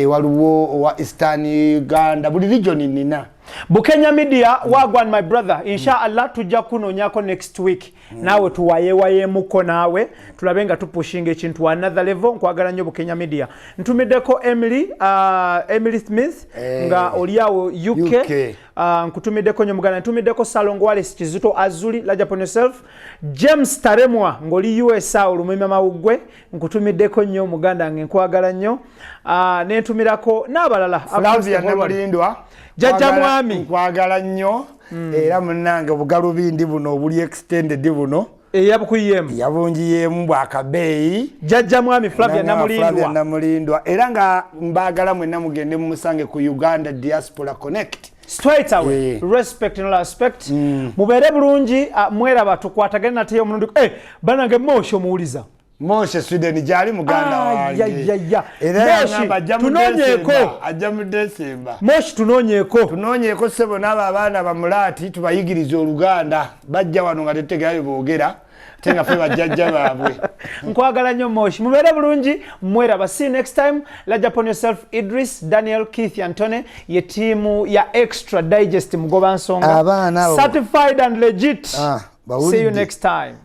waliwo owa Eastern Uganda, buli region nina. Bukenya Media, wagwan my brother. Inshallah tujja kunoonyako next week, naawe tuwayewayemuko, naawe tulabe nga tupushinga ekintu another level. Nkwagala nnyo, Bukenya Media. Ntumiddeko Emily, Emily Smith, nga oli awo UK. UK. Nkutumiddeko nnyo muganda. Ntumiddeko Salongo Wallace Kizito Azuli, large upon yourself. James Taremwa ng'oli USA, olumima mawuggwe, nkutumiddeko nnyo muganda nge, nkwagala nnyo. Nentumirako n'abalala. Flavia Namulindwa. Jjajja Mwami. Nkwagala nnyo era munnange. Obugalubindi buno obuli extended buno eyabukuyemu. Yabungiyeemu bwakabeeyi. Jjajja Mwami Flavia Flavia Namulindwa. Namulindwa. Era nga mbaagala mwenna, mugende mumusange ku Uganda Diaspora Connect. Straight away. Respect and respect. Mubeere bulungi, mweraba, tukwatagane nate omulundi. Banange, Moshe omuwuliza. Moshe Sweden gyali, muganda Ah, wange. ya, ya, ya. Era Moshi, yangamba ajja mu tunoonyeeko. December, ajja mu December. Moshi, tunoonyeeko. Tunoonyeeko ssebo, n'abo abaana bamulaati tubayigirize Oluganda. Bajja wano nga tetutegera bye boogera, ate nga ffe bajjajja baabwe. Nkwagala nnyo Moshi. Mubeere bulungi, mweraba. See you next time. Large upon yourself. Idris Daniel Keith Antone ye tiimu ya Extra Digest, mugoba nsonga. Abaana abo. Certified and legit. Ah, See you bawulidde. next time.